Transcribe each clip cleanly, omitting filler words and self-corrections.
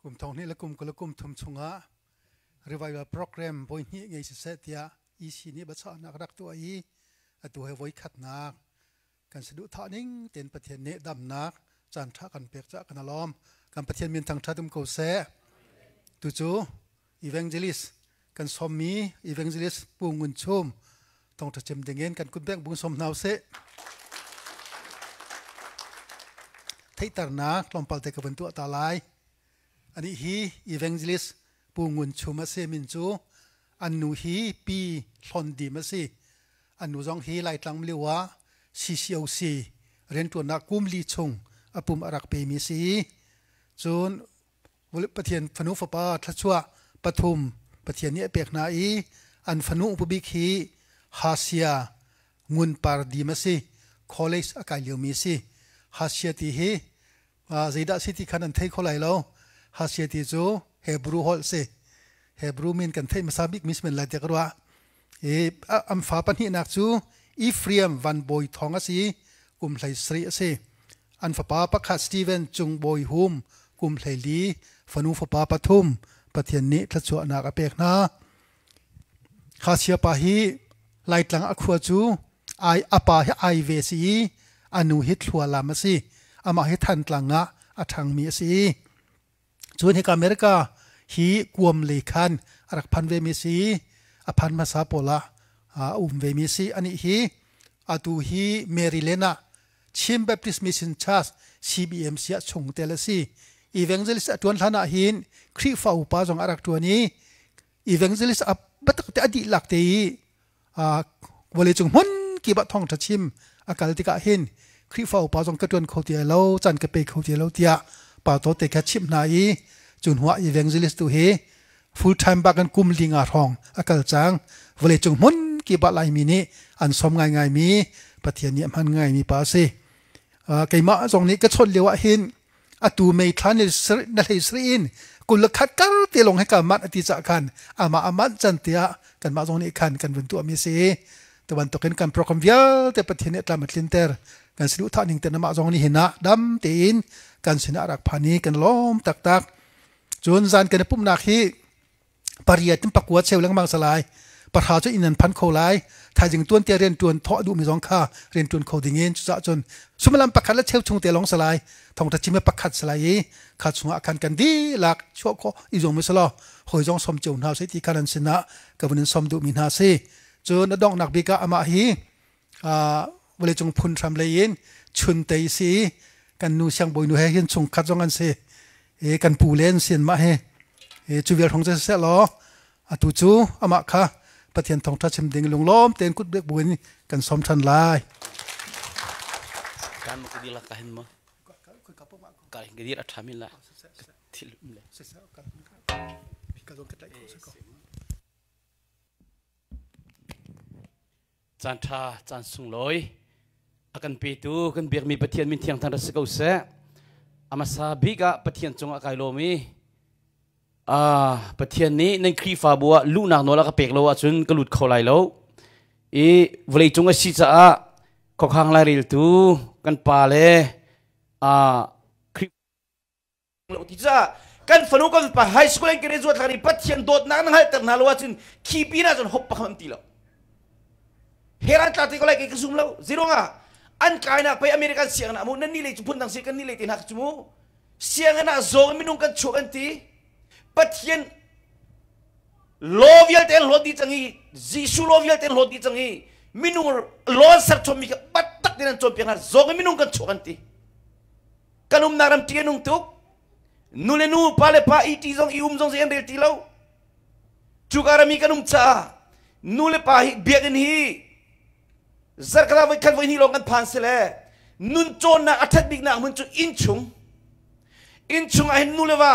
Kum thong hnih le kum 20 le kum thum chungah revival program voi hnih ngei siseh tiah EC nih biachahnak rak tuah i atu he voi khatnak kan saduhthah ning tein Pathian nih damnak caan ṭha kan pek caah kan alawm. Kan Pathian min thangṭhat um ko seh. Tucu evangelist kan sawmmi evangelist Pu Ngun Chum thawngṭha chim dingin kan kut bek bung sawm hna usih. Theihternak tlawmpal te ka vun tuah ta lai. Anih hi evangelist Pu Ngun Chum a si min cu an nu hi Pi Hlon Dim a si. An nu zong hi Laitlang lio ah CCOC rianṭuannak kum li chung a pum a rak pemi a si. Cun Pathian fanu fapa thluachuah pathum Pathian nih a pek hna i an fanu upabik hi Hasia Ngun Par Dim a si. College a kai liomi a si. Hasia ti hi zeidah si ti khan an thei kho lai lo. Hasia ti cu Hebrew holh si. Hebrew min kan theih hmasa bik mi si men lai tiah ka ruah. I an fa pahnihnak cu Ephraim Van Bawi Thawng a si i kum 17 a si. An fapa pakhat Steven Cung Bawi Hum kum 14, fanu fapa pathum Pathian nih thluachuahnak a pek hna. Khasia pa hi Laitlang a khua cu ai a pa hi ai ve si i a nu hi Thlua Lam a si. Amah hi Thantlang ah a ṭhangmi a si. Cun hika America hi kuam lei khan a rak phan vemi a si i a phan hmasa pawl ah a um vemi a si. Anih hi atu hi Maryland ah Chin Baptist Mission Church CBMC ah chungtel a si. Evangelist a ṭuan hlan ah hin Khrihfa upa zong a rak ṭuan i evangelist a biatak te a dihlak te i vawleicung hmun kip ah thawngṭha chim a kal tikah hin Khrihfa upa zong ka ṭuan kho ti lo caan ka pe kho ti lo tiah pa te kha chimh hna i cu hnuah evangelist tu hi full time bak in kum li nga hrawng a kal cang. Vawleicung hmun kip ah Laimi nih an som ngaingai mi Pathian nih a hman ngaimi pa a si. Keimah zong nih ka chawnh lio ah hin atu mei thla na hlei sri in 21 kar te lawng he ka manh ati cah khan amah a manh can tiah kanmah zong nih khan kan vun tuahmi a si. Tu bantukin kan program vialte Pathian nih tlam a tlinter. Kan saduhthah ning ten amah zong nih hin ah dam tein kan sinah rak phan i kan lawm taktak. Cun zan kan i pumhnak hi pariat in pakua cheu lengmang salai pahra cu inn an phan kho lai. Thaizing tuan te rian tuan thawh duhmi zong kha rian tuan kho ding in. Cucaah cun suimilam pakhat le cheu chung te lawng salai thongtha chim pakhat salai i kha chungah khan kan dihlak chuah khawh i zuam usalaw hawi zong som cio hna sih ti khan an sinah ka vun in som duhmi hna si. Cun a donghnak bik ah amah hi vawleicung phun hram lei in chun tei si kan nu siangbawi nu he hin chungkhat zong an si i kan pu le an sin mah hi. Cu vial hong seh law atu cu amah kha Pathian thawngṭha chim ding lunglawm tein kut bek buin kan som ṭhan lai. Kan mo kadi lak kahin mo ka hin kadir a ṭhami la thil um le. Caan ṭha, caan sunglawi a kan petu kan biakmi Pathian min thiang thang rak si ko seh. A hmasa bik ah Pathian cungah kai lawm i Pathian nih nan Khrihfabu ah luhnak nawl a ka pek lo ahcun ka lut kho lai lo. I vawleicung a si caah khuakhang laireltu kan pa le lo ti caah kan fanu kan pa high school an graduate thlang i Pathian dawtnak na hngalhter hna lo ahcun khi pin ahcun hop pakhat an ti lo. Heran tla te ko lai ka zum lo. Zirunga an kainak pei American sianginn ah mu nan ni lei cu phun dang si kan ni lei te hna cu mu sianginn ah zawng minung kan chuak an ti. Pathian law vialte an hlawt dih cang i Jesuh law vialte an hlawt dih cang i minung law an ser chommi kha battak tin an cawnpiak hna zawng in minung kan chuak an ti. Kan umnak ram ṭih a nung tuk. Nu le nu, pa le pa i zong i um zong zei an rel ti lo. Cuka ram i kan um caah nu le pa hi biakinn hi zarkhat voi khat voi hnih lawng kan phan si le nun cawnnak a ṭhat biknak hmun cu innchung. Innchung ah hin nu le va,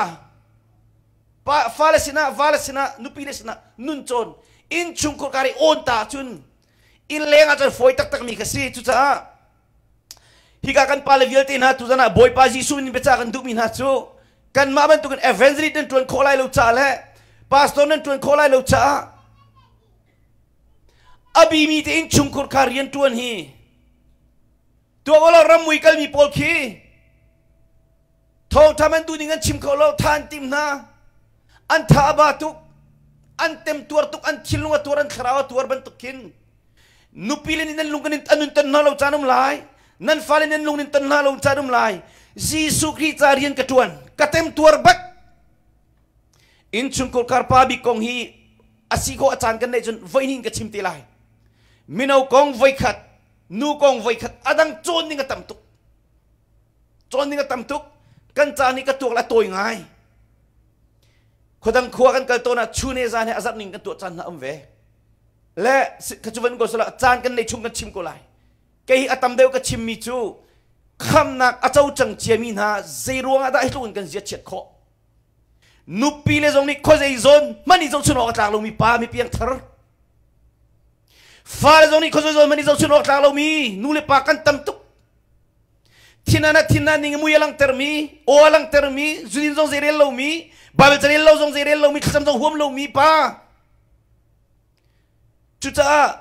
pa fale sinah, vale sinah, nupi le sinah nun cawn. Innchung khurkar i awn ta ahcun inn leng ah cun fawi taktakmi ka si. Cucaah Hika kan pale vialte hna tuzan ah Bawipa Jesuh in biacah kan duhmi hna cu kanmah bantukin evangelist nan ṭuan khawh lai lo caah le pastor nan ṭuan khawh lai lo caah a bimi te in chungkhur kha rian ṭuan hi tuah ulaw rammui kalmi pawl khi. Thawngṭha man duh ning an chim kho lo, tha an tim hna. An tha a ba tuk, an temtuar tuk, an thinlung a tuar, an thlarau a tuar bantuk khin nupi le nih nan lung kan in an ton hna lo caan um lai. Nan fale nan lung in ton hna lo caan um lai. Jesuh Khrih ca rian ka ṭuan, ka temtuar bak. Innchungkhar kar pa bik kong hi a si khawh a caan kan neih cun voihnih in ka chim te lai. Mino kong voikhat, nu kong voikhat, a dang cawn ding a tam tuk. Cawn ding a tam tuk. Kan caan hi ka tuak la tawi ngai. Khuadang khua kan kal tawn ah chun he zan he a zarh ning kan tuah caan hna um ve. Le ka cu van ko sala caan kan nei chung kan chim ko lai. Kei a tam deuh ka chimmi cu khamnak a co cang ciami hna zei ruangah dah hi tluk in kan zia chiat khawh. Nupi le zong nih khuazei zawn hmanh i zohchun awk a tlak lomi pa mi piangthar. Fale zong nih khuazei zawn hmanh i zohchun awk a tlak lomi nu le pa kan tam tuk. Thinan ah thinan ning mui a langhtermi, aw a langhtermi, zunin zong zei rel lomi, Bible ca rel lo zong zei rel lomi, thlacam zong huam lomi pa. Cucaah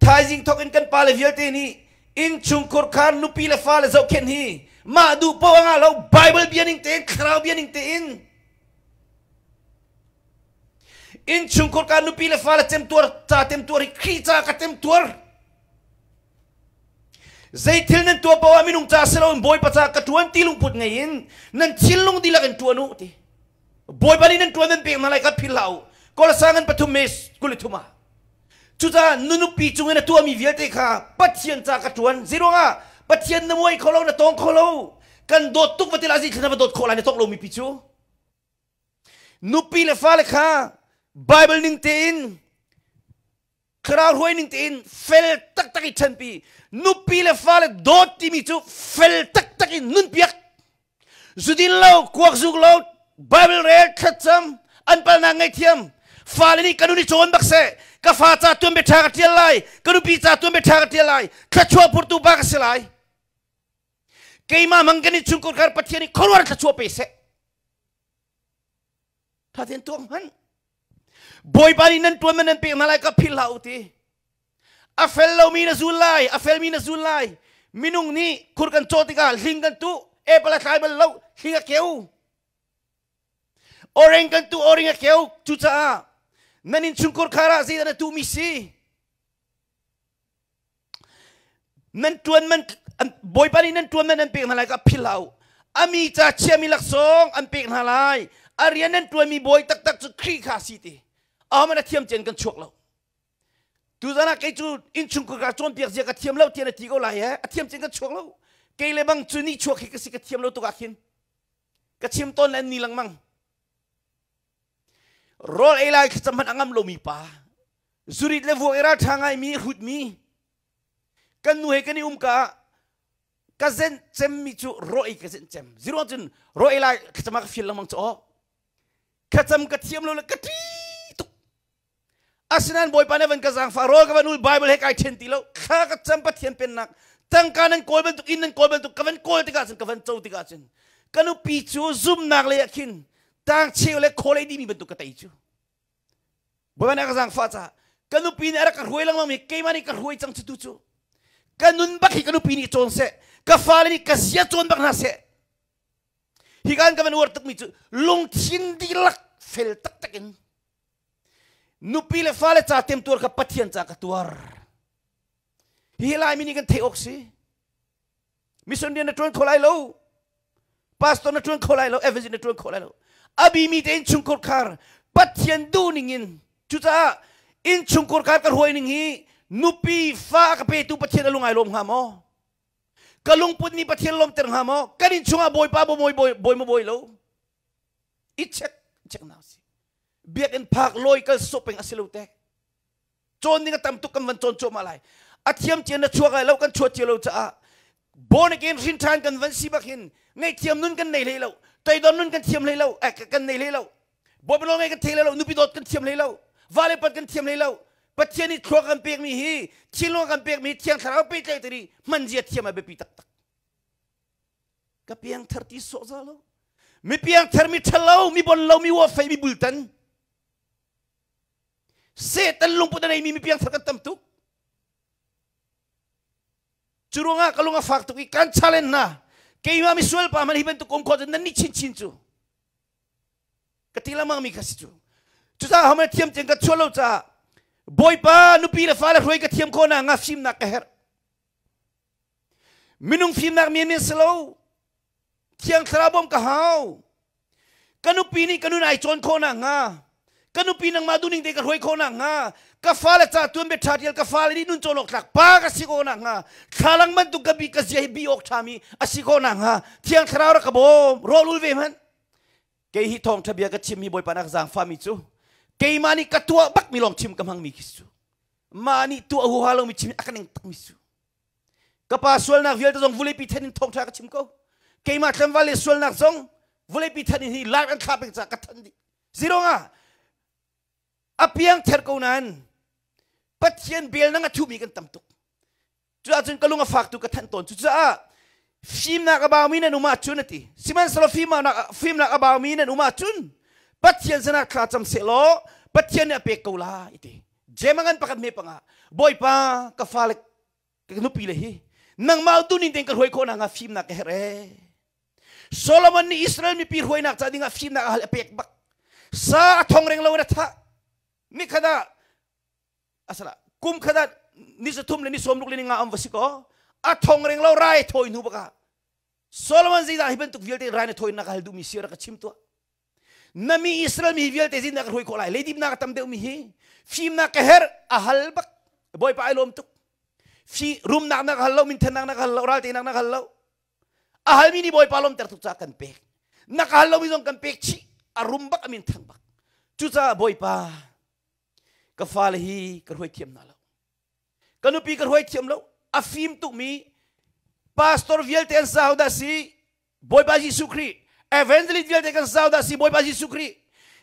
thaizing thawk in kan pale vialte nih innchungkhur kha nupi le fale zohkhenh hi mah duh poah ngah lo Bible bia ning tein thlarau bia ning tein innchungkhur ka nupi le fale temtuar ca temtuar hi Khrih ca ka temtuar zeithil nan tuah poah minung ca si loin Bawipa ca ka tuan ti lungput ngei in nan thinlung dihlak in tuan u ti Bawipa nih nan tuan nan pek hna lai kha philh hlah u Kolasa ngan pathum me 23 ah Cucaah na nupi cung in a tuahmi vialte kha Pathian ca ka ṭuan. Zeiruangah Pathian na muai kho lo, na tawng kho lo. Kan dawt tuk va ti lah zeitluk na va dawt khawh lai na tawk lomi pi cu. Nupi le fale kha Bible ning tein thlarau hruai ning tein fel taktak i ṭhenpi. Nupi le fale dawt timi cu fel taktak in nunpiak. Zudin lo, kuak zuk lo, Bible rel, thlacam, an palnak ngaihthiam. Fale nih ka nun i cawn bak seh. Ka fa ca tuan bia ṭha ka ṭial lai. Ka nupi ca tuan bia ṭha ka ṭial lai. Thluachuah phurtu pa ka si lai. Keimah mang kan i chungkhar kar Pathian nih khuaruahhar thluachuah pe seh. Ṭha tein tuak hmanh. Bawipa nih nan ṭuan man nan pek hna lai ka philh hlah u ti. A fel lomi na zul lai, a felmi na zul lai. Minung nih khur kan cawh tikah hling kan tuh, apple a tlai bal lo, hling a keu. Orange kan tuh, orange a keu. Cucaah nan innchungkhar khar ah zeidah na tuhmi si? Nan ṭuan man Bawipa nih nan ṭuan man an pek hna lai kha philh hlah u. A mi ca chiami laksawng an pek hna lai. A rian nan ṭuanmi bawi taktak cu Khrih kha a si ti. Ahohmanh a thiam cian kan chuak lo. Tuzan ah kei cu innchungkhar ka cawnpiak zia ka thiam lo tiah na ti ko lai he a thiam cin ka chuak lo. Kei le bang cu ni chuak hi ka si ka thiam lo tuk ah khin ka chim tawn le an ni lengmang. Rawl ei lai thlacam hmanh a ngam lomi pa zurit le vuak i ralṭha ngaimi hrutmi kan nu he kan i um ka ah ka zenh cemmi cu raw ei ka zenh cem. Ziruang cun raw ei lai thlacam ah ka fial lengmang cu aw. Thlacam ka thiam lo le ka ṭi tuk. Asinain Bawipa nih van ka zaangfah rawl ka van ul Bible he kai ṭhen ti lo thla ka cam Pathian pennak tangka nan kawl bantuk inn nan kawl bantuk ka van kawl tikah cun ka van co tikah cun ka nupi cu zumnak lei ah khin tang cheu le khawl ei dimi bantuk ka tei cu Bawipa nih a ka zaangfah caah ka nupi nih a rak ka hruai lengmang mi keimah nih ka hruai cang cu tu cu ka nun bak hi ka nupi nih cawn seh ka fale nih ka zia cawn bak hna seh hi kan ka van uar tukmi cu lungthin dihlak fel taktak in Nupi le fale ca temtuar kha Pathian ca ka tuar. Hi Laimi nih kan theih awk si. Mission rian na ṭuan kho lai lo. Pastor na ṭuan kho lai lo. Evangelist na ṭuan kho lai lo. A bimi te innchungkhar khar Pathian duh ning in cucaah innchungkhar khar ka hruai ning hi nupi fa ka petu Pathian a lung ai lawm hnga maw? Ka lungput nih Pathian lawmter hnga maw? Kan innchung ah Bawipa bawi bawi maw bawi lo? I check check na si. Biakinn phak lawi kal sawh peng a si lo te. Cawn ding a tam tuk kan van cawn cuahmah lai. A thiam cia na chuak lai lo kan chuah cia lo caah born again hrin ṭhan kan van si bak hin ngaihthiam nun kan nei hlei lo toidor nun kan thiam hlei lo eh, kan nei hlei lo Bawipa nawl ngai kan thei hlei lo nupi dawt kan thiam hlei lo vale pat kan thiam hlei lo Pathian nih thlua kan pekmi hi thinlung kan pekmi thiang thlarau pehtlaih te nih hman zia thiam a biapi taktak Ka piangthar ti sawh za lo. Mi piangthar mi ṭhalo, mi bon lo, mi uafei, mi bultan. Satan lungput a neimi mi piangthar kan tam tuk. Cu ruangah ka lung a fak tuk i kan challenge hna. Keimah misual pa man hi bantuk um khawh nan ni chin chin cu. Ka ti lengmang mi kha si cu. Cucaah homan thiam tiang ka chuah lo caah Bawipa nupi le fale hruai ka thiam khawh na nga fimnak ka herh. Minung fimnak men men si lo. Thiang Thlarau bawm ka hau. Ka nupi nih ka nun ai cawn khawh nakhnga, ka nupi nangmah duhning te ka hruai khawh nakhnga, ka fale ca tuan bia ṭha ṭial ka fale nih nun cawn awk tlak pa ka si khawh nakhnga, thlalang bantuk ka bi ka zia hi bi awk ṭhami a si khawh nakhnga, Thiang Thlarau rak ka bawm, rawl ul ve hmanh. Kei hi thawngṭha bia ka chimmi Bawipa nak zaangfahmi cu keimah nih ka tuah bakmi lawng chim ka hmangmi khi cu. Mah nih tuah huha lomi chim a ka ning takmi cu. Ka pa sualnak vialte zong vuleipi then in thawngṭha ka chim ko. Keimah tlangval le sualnak zong vuleipi then in hi live an thlah peng caah ka thanh dih. Zirong a piang ther ko nain Pathian bel nang a thuhmi kan tam tuk. Cuahcun ka lung a fak tu ka thanh tawn. Cucaah fimnak a baumi nan um ahcun a ti. Sihmanhsehlaw fimnak, fimnak a baumi nan um ahcun Pathian sinah thla cam sehlaw Pathian nih a pek ko lai ti. Jemangan pakhat me panga Bawipa ka fale ka nupi le hi nangmah dunin tein ka hruai khawh nakhnga fimnak ka herh ee. Solomon nih Israel mipi hruainak ca dingah fimnak a hal a pek bak. Sa a thong reng lo in a thah. Nikhat ah asala kum khat ah ni sathum le ni sawmruk le ni nga am va si ko a thong reng lo rai thawi hnu bak ah Solomon zeidah hi bantuk vialte rai na thawinak hal duhmi si rak ka chim tuah. Na mi Israel mi vialte zindah ka hruai khawh lai leidipnak a tam deuh mi hi fimnak ka herh a hal bak bawipa ai lawm tuk fi rumnak nak hal lo minthennak nak hal lo raltenak nak hal lo a halmi nih bawipa lawmter tuk caah kan pek na ka hal lomi zong kan pek chih a rum bak a min thang bak cucaah bawipa ka fale hi ka hruai thiam hna lo ka nupi ka hruai thiam lo a fim tukmi pastor vialte an sau dah si Bawipa Jesuh Khrih evangelist vialte kan sau dah si Bawipa Jesuh Khrih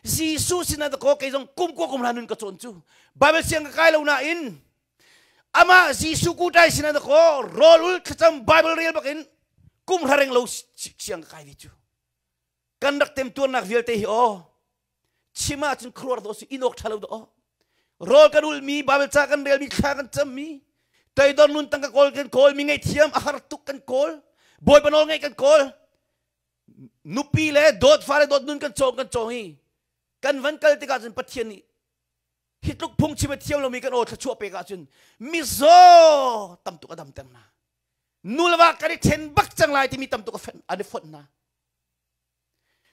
Jesuh sinah dakaw kei zong kum kua kum hlan nun ka cawn cu Bible siang ka kai lo nain amah Jesuh kutai sinah dakaw rawl ul thlacam Bible rel bakin kum hra reng lo siang ka kai ve cu kan rak temtuarnak vialte hi aw chim ahcun khuaruah dawh si in awk ṭha lo dawh aw rawl kan ulmi Bible ca kan relmi thla kan cammi toidor nun tang ka kawl kan kawl mi ngaihthiam a har tuk kan kawl Bawipa nawl ngaih kan kawl nupi le dawt fale dawt nun kan cawng kan cawng hi kan van kal tikah cun Pathian nih hi tluk phungchim a thiam lomi kan aw thluachuah pek ahcun mizaw tam tuk a damter hna nu le va kan i ṭhen bak cang lai timi tam tuk a fenh an i fonh hna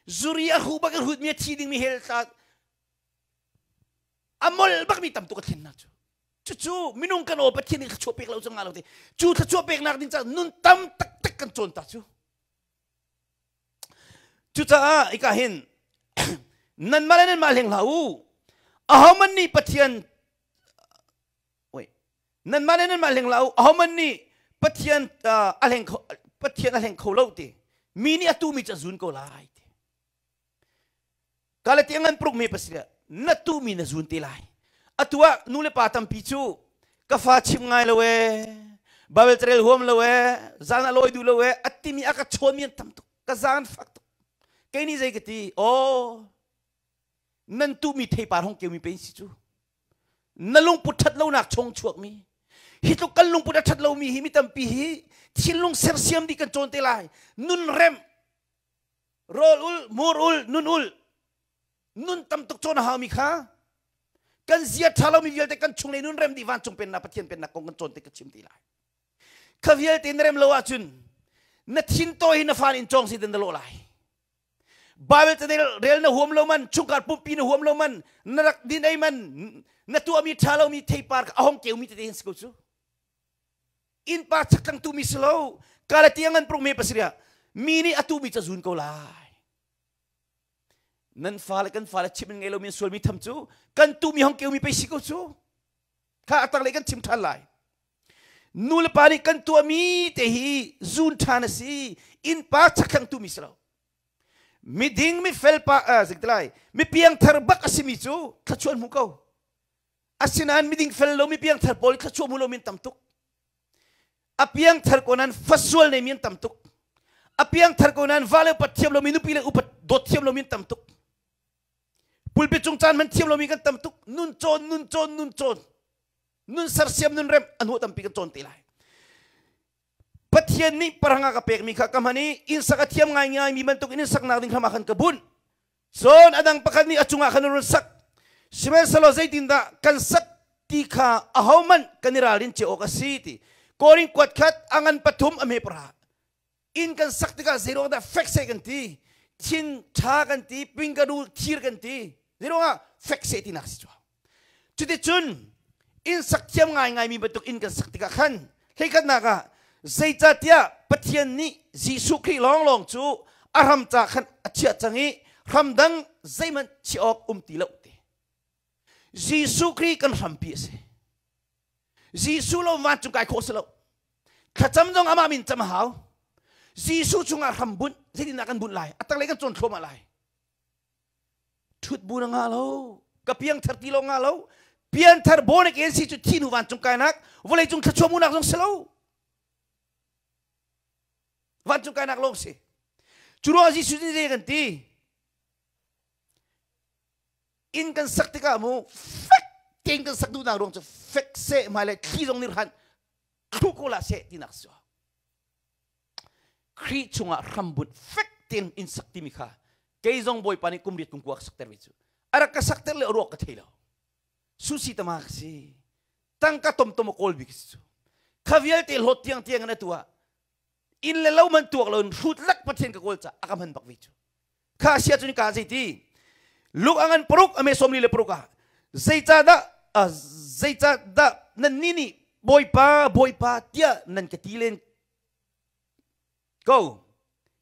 zuri a hu bak a hutmi a thi dingmi hell tla a mol bakmi tam tuk a thlen hna cu cucu minung kan aw Pathian nih thluachuah pek lo cu nga lo te cu thluachuah peknak ding caah nun tam taktak kan cawn ta cu cucaah ika hin nanmah le nanmah hleng hlah u ahoman nih Pathian Oi nanmah le nanmah hleng hlah u ahoman nih Pathian a hleng kho Pathian a hleng kho lo ti mi nih a tumi cu a zun ko lai ti Galati ngan pruk mi pasile na tumi na zun te lai atu ah nu le pa tampi cu ka fa chim ngai lo e Bible carel huam lo e zan a lawi duh lo e attimi a ka chawn mi an tam tuk ka zang an fak tuk kei nih zei ka ti oh nan tuhmi theipar hong keumi pe si cu na lungput ṭhat lonak chung chuakmi hi tluk kan lungput a ṭhat lomi hi mi tampi hi thinlung sersiam dih kan cawn te lai nun rem rawl ul mur ul nun ul nun tam tuk cawn a haumi kha kan zia ṭha lomi vialte kan chung le nun rem dih vancung pennak Pathian pennak kong kan cawn te ka chim ti lai kha vialte na rem lo ahcun na thin tawi hi na fan in cawng si den na lawh lai Bible te rel na huam lo man chungkhar pumpi na huam lo man na rak din ei man na tuahmi ṭha lomi theipar a hong keumi tete hin si ko cu innpa chakthlang tu mi si lo Galati ngan pruk me pasiria mi nih a tu mi ca zun ko lai nan fale kan fale chim in ngei lo mi sual mi tham cu kan tu mi hong keumi pe si ko cu kha atang lei kan chim ṭhan lai nu le pa nih kan tuahmi te hi zun ṭhan a si innpa chakthlang tu mi si lo miding mifel pa lai mi piangthar bak a simi cu thluachuah hmu ko asinain miding fel lo mi piangthar pawl thluachuah hmu lo min tam tuk a piangthar ko nan fasual nei mi an tam tuk a piangthar ko nan va le upat thiam lo mi nupi le upat dawt thiam lo mi an tam tuk pulpit cung caan man thiam lomi kan tam tuk nun cawn nun cawn nun cawn nun sersiam nun rem a hnu tampi kan cawn te lai Pathian Pathian nih parang a ka pekmi kha ka hman i inn sak a thiam ngaingai mi bantuk in saknak ding hram ah khan ka bunh. Cun a dang pakhat nih a cungah khan a run sak. Sihmanhsehlaw zeitindah kan sak ti kha ahohmanh kan i ralrin cio awk a si ti. Korin kuat khat a ngan pathum a hme pahra. Inn kan sak tikah zeiruang dah fek seh kan ti, thin ṭha kan ti, pingkadu thir kan ti. Zeiruangah fek seh tinak si cu. Cuticun inn sak thiam ngaingai mi bantuk inn kan sak tikah khan hleikhatnak ah zeicahtiah Pathian nih Jesuh Khrih lawnglawng cu a hram ca khan a chiah cang i hram dang zeihmanh chiah awk um ti lo ti. Jesuh Khrih kan hrampi a si. Jesuh lo vancung kai khawh si lo. Thlacam zong amah min cam a hau. Jesuh chungah hram bunh zeitindah kan bunh lai? A tanglei kan cawn thluahmah lai. Ṭhut bu na ngah lo. Ka piangthar ti lo ngah lo. Pianthar born again si cu thi hnu vancung kainak vawlei cung thluachuah hmuhnak zong si lo. Vancung kainak lawng si. Cu ruangah Jesuh nih zei kan ti? Inn kan sak tikah mu fek tein kan sak duhnak ruang cu fek seh hmai le thli zong nih hran thlu ko la seh tinak si. Khrih chungah hrambunh fek tein inn sak timi kha kei zong Bawipa nih kum riat kum kua ka sakter ve cu. A rak ka sakter le a ruak ka thei lo. Susi tama ka si. Tangka tomtom a kawl bik si cu. Kha vialte hlawt tiang tiang in atu ah inn le lo man tuak lo in hrut lak Pathian ka kawl ca a ka hman bak ve cu. Kha sia cun ka zei ti Luk a ngan paruk a me 46 ah zeicahdah zeicahdah nan nih nih Bawipa Bawipa tiah nan ka ti len ko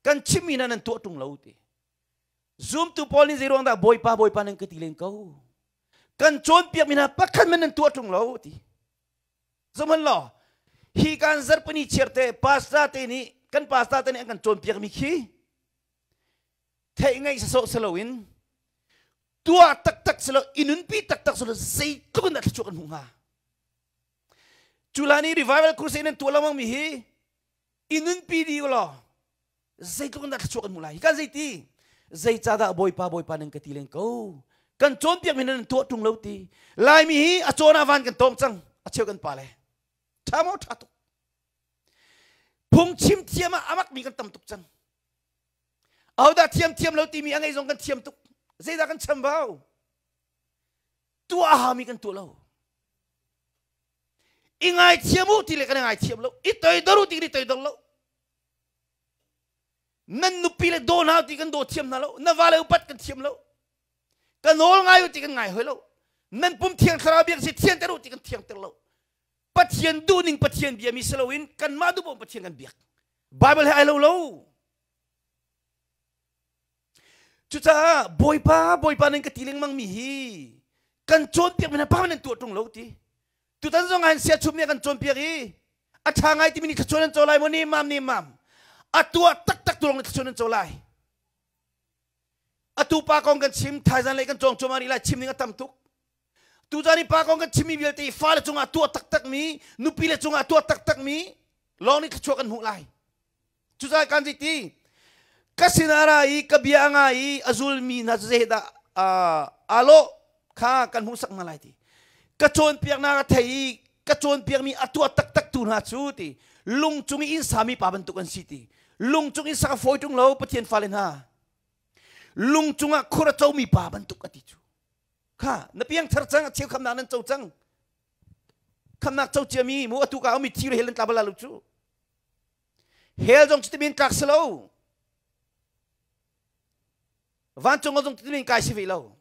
kan chimmi hna nan tuah ṭung lo ti zumtu pawl nih zei ruang dah Bawipa Bawipa nan ka ti len ko kan cawnpiakmi hna pakhat man nan tuah ṭung lo ti Zohhmanh law, hi kan zarhpini chiarte pastor te nih kan pastor te nih an kan cawnpiakmi khi theih ngaih sasawh si loin tuah taktak si lo i nunpi taktak si lo zeitluk in dah thluachuah kan hmuh hnga. Cu hlan i revival crusade nan tuah lengmang mi hi i nunpi dih law zeitluk in dah thluachuah kan hmuh lai. Hi kan zeiti zeicahdah Bawipa Bawipa nan ka ti len ko kan cawnpiakmi nan tuah ṭung lo ti Laimi hi a cawn ah van kan tawng cang a cheu kan pa le ṭha maw ṭha tuk phungchim thiam ah a makmi kan tam tuk cang ahodah thiam thiam lo timi a ngei zong kan thiam tuk zeidah kan chambau tuah a hami kan tuah lo i ngaithiam u ti le kan i ngaithiam lo i toidor u ti kan i toidor lo nan nupi le daw hna ti kan daw thiam hna lo na va le upat kan thiam lo ka nawl ngai u ti kan ngai hoi lo nan pum thiang thlarau biak si thianter u ti kan thiangter lo Pathian duhning Pathian bia mi si loin kanmah duh Pathian kan biak Bible he ai lo lo cucaah Bawipa Bawipa nan ka ti lengmang mi hi kan cawnpiak mi hna pa nan tuah ṭung lo ti tutan zong ah sia chum nih kan cawnpiak i a ṭha ngai timi nih thluachuah nan co lai maw ni mam ni mam a tuah taktak tu lawng nih thluachuah nan co lai atu pa kong kan chim thaizan lei kan cawng cuahmah rih lai chim ding a tam tuk Tuzan i pa kong kan chimmi vialte i fale cungah tuah taktakmi, nupile cungah tuah taktakmi lawng nih thluachuah kan hmuh lai. Cucaah kan zei ti? Ka sinah ra i ka bia a ngai i a zulmi hna cu zeidah aa lawh kha kan hmuhsak hna lai ti. Ka cawnpiaknak a thei i ka cawnpiakmi a tuah taktak tu hna cu ti lung cung i inn sami pa bantuk an si ti. Lung cung in sak a fawi ṭung lo Pathian fale hna. Lung cungah khur a comi pa bantuk a ti cu. Kha na piangthar cang a cheu khamnak nan co cang khamnak co ciami mu atu ka umi thi hel nan tla bala lo cu hell zong cuti tlak si lo vancung zong cuti kai si ve lo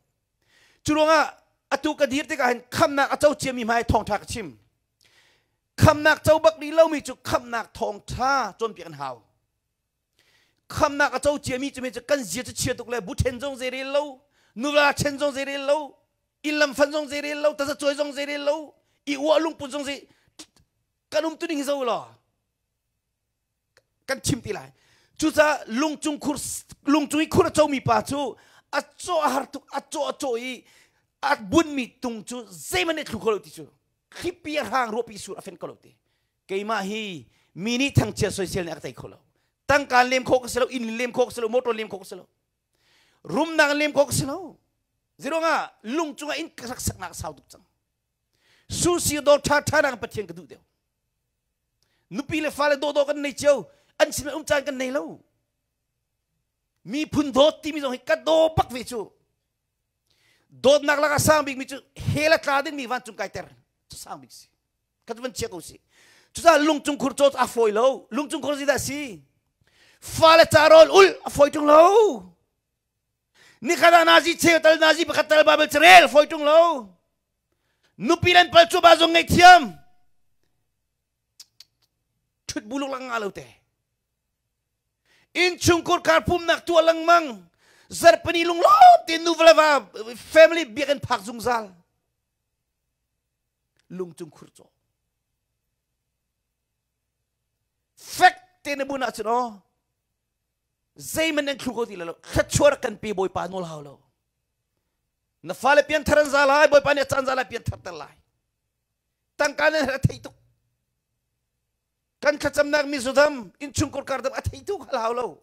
cu ruangah atu ka dir tikah hin khamnak a co ciami hmai thawngtha ka chim khamnak co bak rih lomi cu khamnak thawngtha cawnpiak an hau Khamnak a co ciami cu cu kan zia cu chia tuk le bu ṭhen zong zei rel lo, nula ṭhen zong zei rel lo, inn lam fan zong zei rel lo, tazacuai zong zei rel lo, i uah lungput zong zei kan um tuning hi zo law kan chim ti lai. Cucaah lungcung khur lungcung i khur a comi pa cu a caw a har tuk a caw a caw i a bunmi tung cu zeihmanh nih thlu kho lo ti cu thlipi a hrang ruahpi sur a fen kho lo ti keimah hi mi nih thangchiat soisel nih a ka tei kho lo tangka lem khawh ka si lo inn lem khawh ka si lo motor lem khawh ka si lo rumnak lem khawh ka si lo zeruangah lung cungah inn ka rak saknak sau tuk cang susi dawr tha tha nang pathian ka duh deuh nupi le fale dawh dawh kan nei cio. An sin um caan kan nei lo. Miphun dawt timi zong hi ka daw bak ve cu. Dawtnak lakah sang bikmi cu hell a tla dingmi vancung kaiter cu sang bik si. Ka van chia ko si. Cucaah lungcung khur caw a fawi lo. Lungcung khur zeidah si? Fale ca rawl ul a fawi ṭung lo. Nikhat ah nazi cheu tal nazi pakhat tal Bible carel fawi ṭung lo. Nupi len pal cu ba zong ngei thiam. Ṭhut buluk lang nga lo te. Innchungkhur kar pumnak tuah lengmang. Zarhpini lunglawm tein nuva le va family biakinn phak zungzal. Lungcung khur caw. Fek te na bun ahcun aw zeihmanh an thlu ko ti lo thluachuah kan pe Bawipa nawl hau lo. Na fale pianthar an za lai Bawipa nih a caan za lai pianthar ter lai. Tangka nan a thei tuk. Kan thlacamnak mizodam innchungkhar kar dam a thei tuk hal hau lo.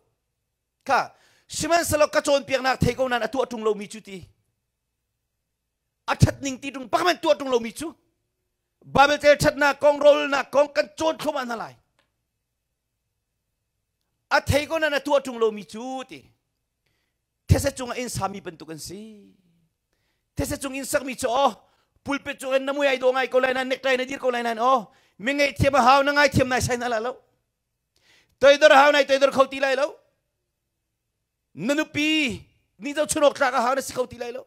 Kha sihmanhsehlaw ka cawnpiaknak thei ko nain a tuah ṭung lomi cu ti. A ṭhat ning ti ṭung pakhat tuah ṭung lomi cu Bible tel ṭhatnak kong rawlnak kong kan cawn thluahmah hna lai. A thei ko nain a tuah ṭung lomi cu ti. These cungah inn sami bantuk an si. These cung inn sakmi cu aw pulpit cung in na mui ai dawh ngai ko lai nain necktie na dir ko lai nain aw mi ngaihthiam a hau na ngaithiam nai sai na la lo. Toidor a hau nai toidor kho ti lai lo. Na nupi ni zo chun awk tlak a hau na si kho ti lai lo.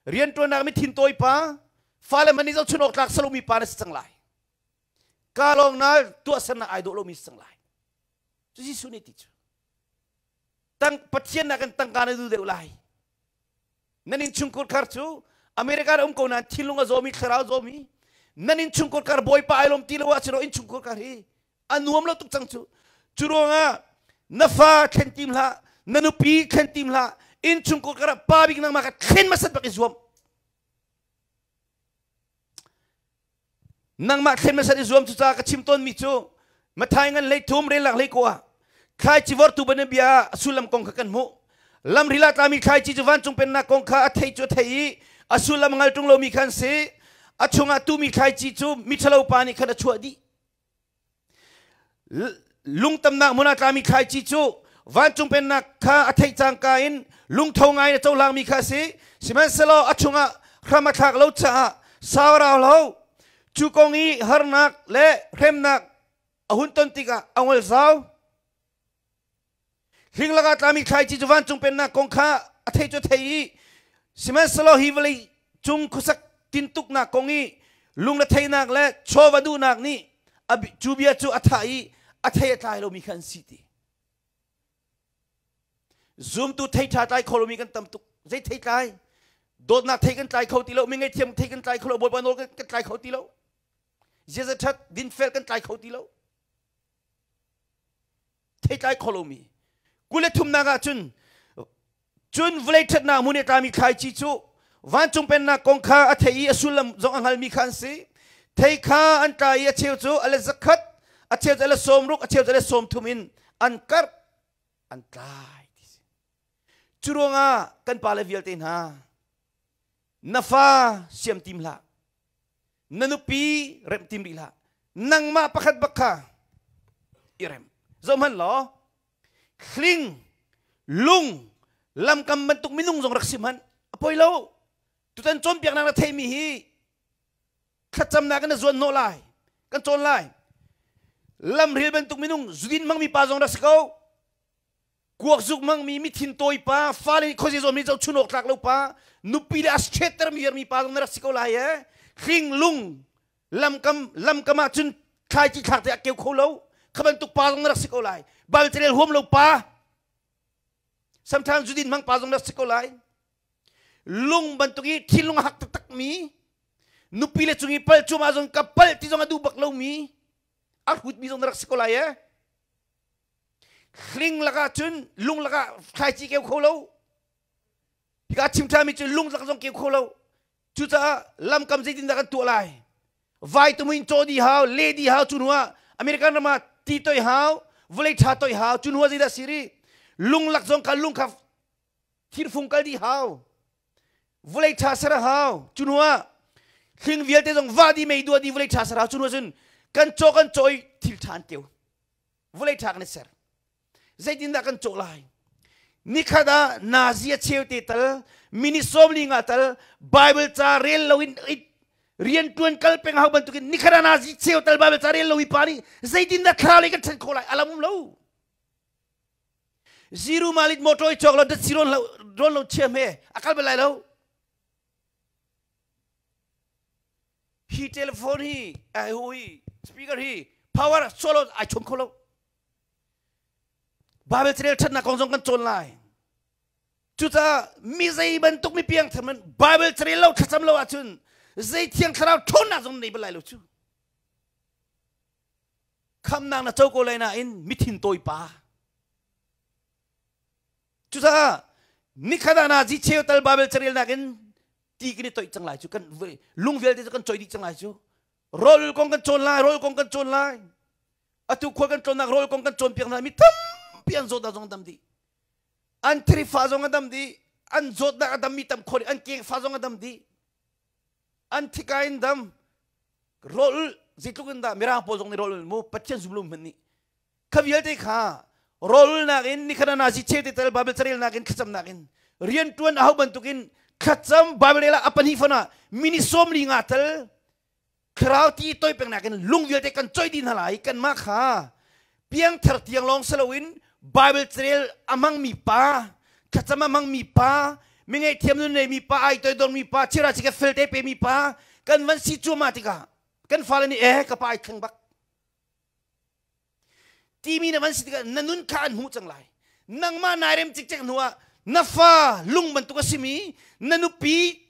Rianṭuannak mi thin tawi pa, fale man ni zo chun awk tlak salomi pa na si cang lai. Ka lawng na tuahsernak ai dawh lomi si cang lai. Cu Jesuh nih ti cu. Tang Pathian nak in tangka na duh deuh lai. Nan innchungkhar khar cu America um ko nain thinlung a zawmi thlarau zawmi nan innchungkhar kar Bawipa ai lawm ti lo ahcun innchungkhar kar hi a nuam lo tuk cang cu. Cu ruangah na fa thlen tim hlah, na nupi thlen tim hlah, innchungkhar kar ah pa bik nangmah kha thlen hmasat bak i zuam. Nangmah thlen hmasat i zuam cucaah ka chim tawnmi cu Mathai ngan hlei thum relak hlei kua thlaici vortu ban bia a sullam kong kha kan hmuh. Lamril ah tlami thlaici cu vancung pennak kong kha a thei cu a thei i a sullam ngal ṭung lomi khan si. A chungah tumi thlaici cu miṭhalo pa nih khan a chuah dih. Lungtamnak hmun ah tlami thlaici cu vancung pennak kha a theih cangka in lungtho ngai in a cohlangmi kha a si. Sihmanhsehlaw a chungah hram a thlak lo caah sau a rau lo. Cu kong i harnak le hremnak a hun ton tikah a ngol zau. Hling lakah tlami thlaici cu vancung pennak kong kha a thei cu a thei i sihmanhsehlaw hi vawlei cung khuasak tintuknak kong i lungretheihnak le chawva duhnak nih cu bia cu a thah i a thei a tlai lomi kha an si ti. Zumtu thei ṭha tlai kho lomi kan tam tuk. Zei thei tlai? Dawtnak thei kan tlai kho ti lo, mi ngaihthiam thei kan tlai kho lo, Bawipa nawl kan tlai kho ti lo. Ziaza ṭhat dinfel kan tlai kho ti lo. Theitlai kho lomi 23 nak ah cun cun vawlei ṭhatnak hmun i tlami thlaici cu vancung pennak kong kha a thei i a sullam zong a hngalmi kha an si. Thei kha an tla i a cheu cu a let 100, a cheu cu a let 60, a cheu cu a let 30 in an karh, an tlai ti si. Cu ruangah kan pale vialte hna, na fa siam tim hlah, na nupi remh tim rih hlah, nangmah pakhat bak kha i rem. Zohhmanh law, hling lung lamkam bantuk minung zong rak si hmanh a poi lo. Tutan cawnpiaknak na theimi hi thlacamnak in na zuan hnawh lai, kan cawn lai. Lamril bantuk minung zudin hmangmi pa zong rak si ko, kuak zuk hmangmi mithin tawi pa, fale nih khuazi zawm nih zo chun awk tlak lo pa, nupi le a straighter mi mi pa zong na rak si ko lai e. Hling lung lamkam lamkam ah cun thlaici thlak te a keu kho lo, kha bantuk pa zong na rak si ko lai. Bal carel huam lo pa, sometimes zudin hmang pa zong na rak si ko lai. Lung bantuk i thinlung a hak taktak mi, nupi le cung i pal cum ah zong ka pal ti zong a duh bak lo mi, a hrut mi zong na rak si ko lai e. Hling lakah cun lung lakah thlaici keu kho lo. Hika chim ṭhami cu lung lak zong keu kho lo. Cucaah lamkam zeitindah kan tuah lai? Vitamin caw di hau, le di hau, cu hnuah American ram ah ti toi hau, vawlei ṭha toi hau, cu hnuah zeidah si rih? Lung lak zong kha lung kha thirfung kal dih hau. Vawlei ṭha ser a hau. Cu hnuah hling vialte zong va di mei dua di vawlei ṭha ser hau. Cu hnuah cun kan caw kan caw i thil ṭha an keu. Vawlei ṭha kan i ser. Zeitindah kan cawh lai? Nikhat ah nazi a cheu te tal, minute 15 tal Bible ca rel loin rian tuan kal peng hau bantukin nikhat ah nazi cheu tal Bible ca rel lo i pa nih zeitindah thlarau lei kan ṭhan khawh lai? Alam um lo. Ziru malit motor i cawk lo datsi rawn lo rawn lo chia hme a kal bal lai lo. Hi telephone hi ai hui speaker hi power solo ai chom kho lo. Bible carel ṭhatnak kong zong kan cawn lai. Cucaah mi zei bantuk mi piang thar man Bible carel lo thlacam lo ahcun zei thiang thlarau ṭhawnnak zong nei bal lai lo cu. Khamnak na co ko lai nain mithin tawi pa. Cucaah nikhat ah na zi cheu tal Bible carel nakin ti kan i toih cang lai cu kan lung vialte cu kan choi dih cang lai cu. Rawl kong kan cawn lai, rawl kong kan cawn lai. Atu khua kan tlawnnak rawl kong kan cawnpiak hna mi tampi an zawtnak zong dam dih. An thirifa zong a dam dih. An zawtnak a dammi tam khawh an kengfa zong a dam dih. An thika in dam. Rawl zeitluk in dah mirang pawl zong nih rawl mu Pathian zum lo hmanh nih kha vialte kha rawlulnak in nikhat na zi cheu te tal Bible carelnak in thlacamnak in rian tuan a ho bantukin thlacam Bible rel ah a pahnih fana mini 45 tal thlarau ti toi peng nakin lung vialte kan choi dih hna lai kanmah kha piangthar tiang lawng si loin Bible carel a hmangmi pa thlacam a hmangmi pa mi ngaihthiam nun neimi pa ai toidormi pa chira chika felte pemi pa kan van si cuahmah tikah kan fale nih eh ka pa ai thleng bak timi na van si tikah na nun kha an hmuh cang lai nangmah nai rem cikcek hnu ah na fa lung bantuk a simi na nupi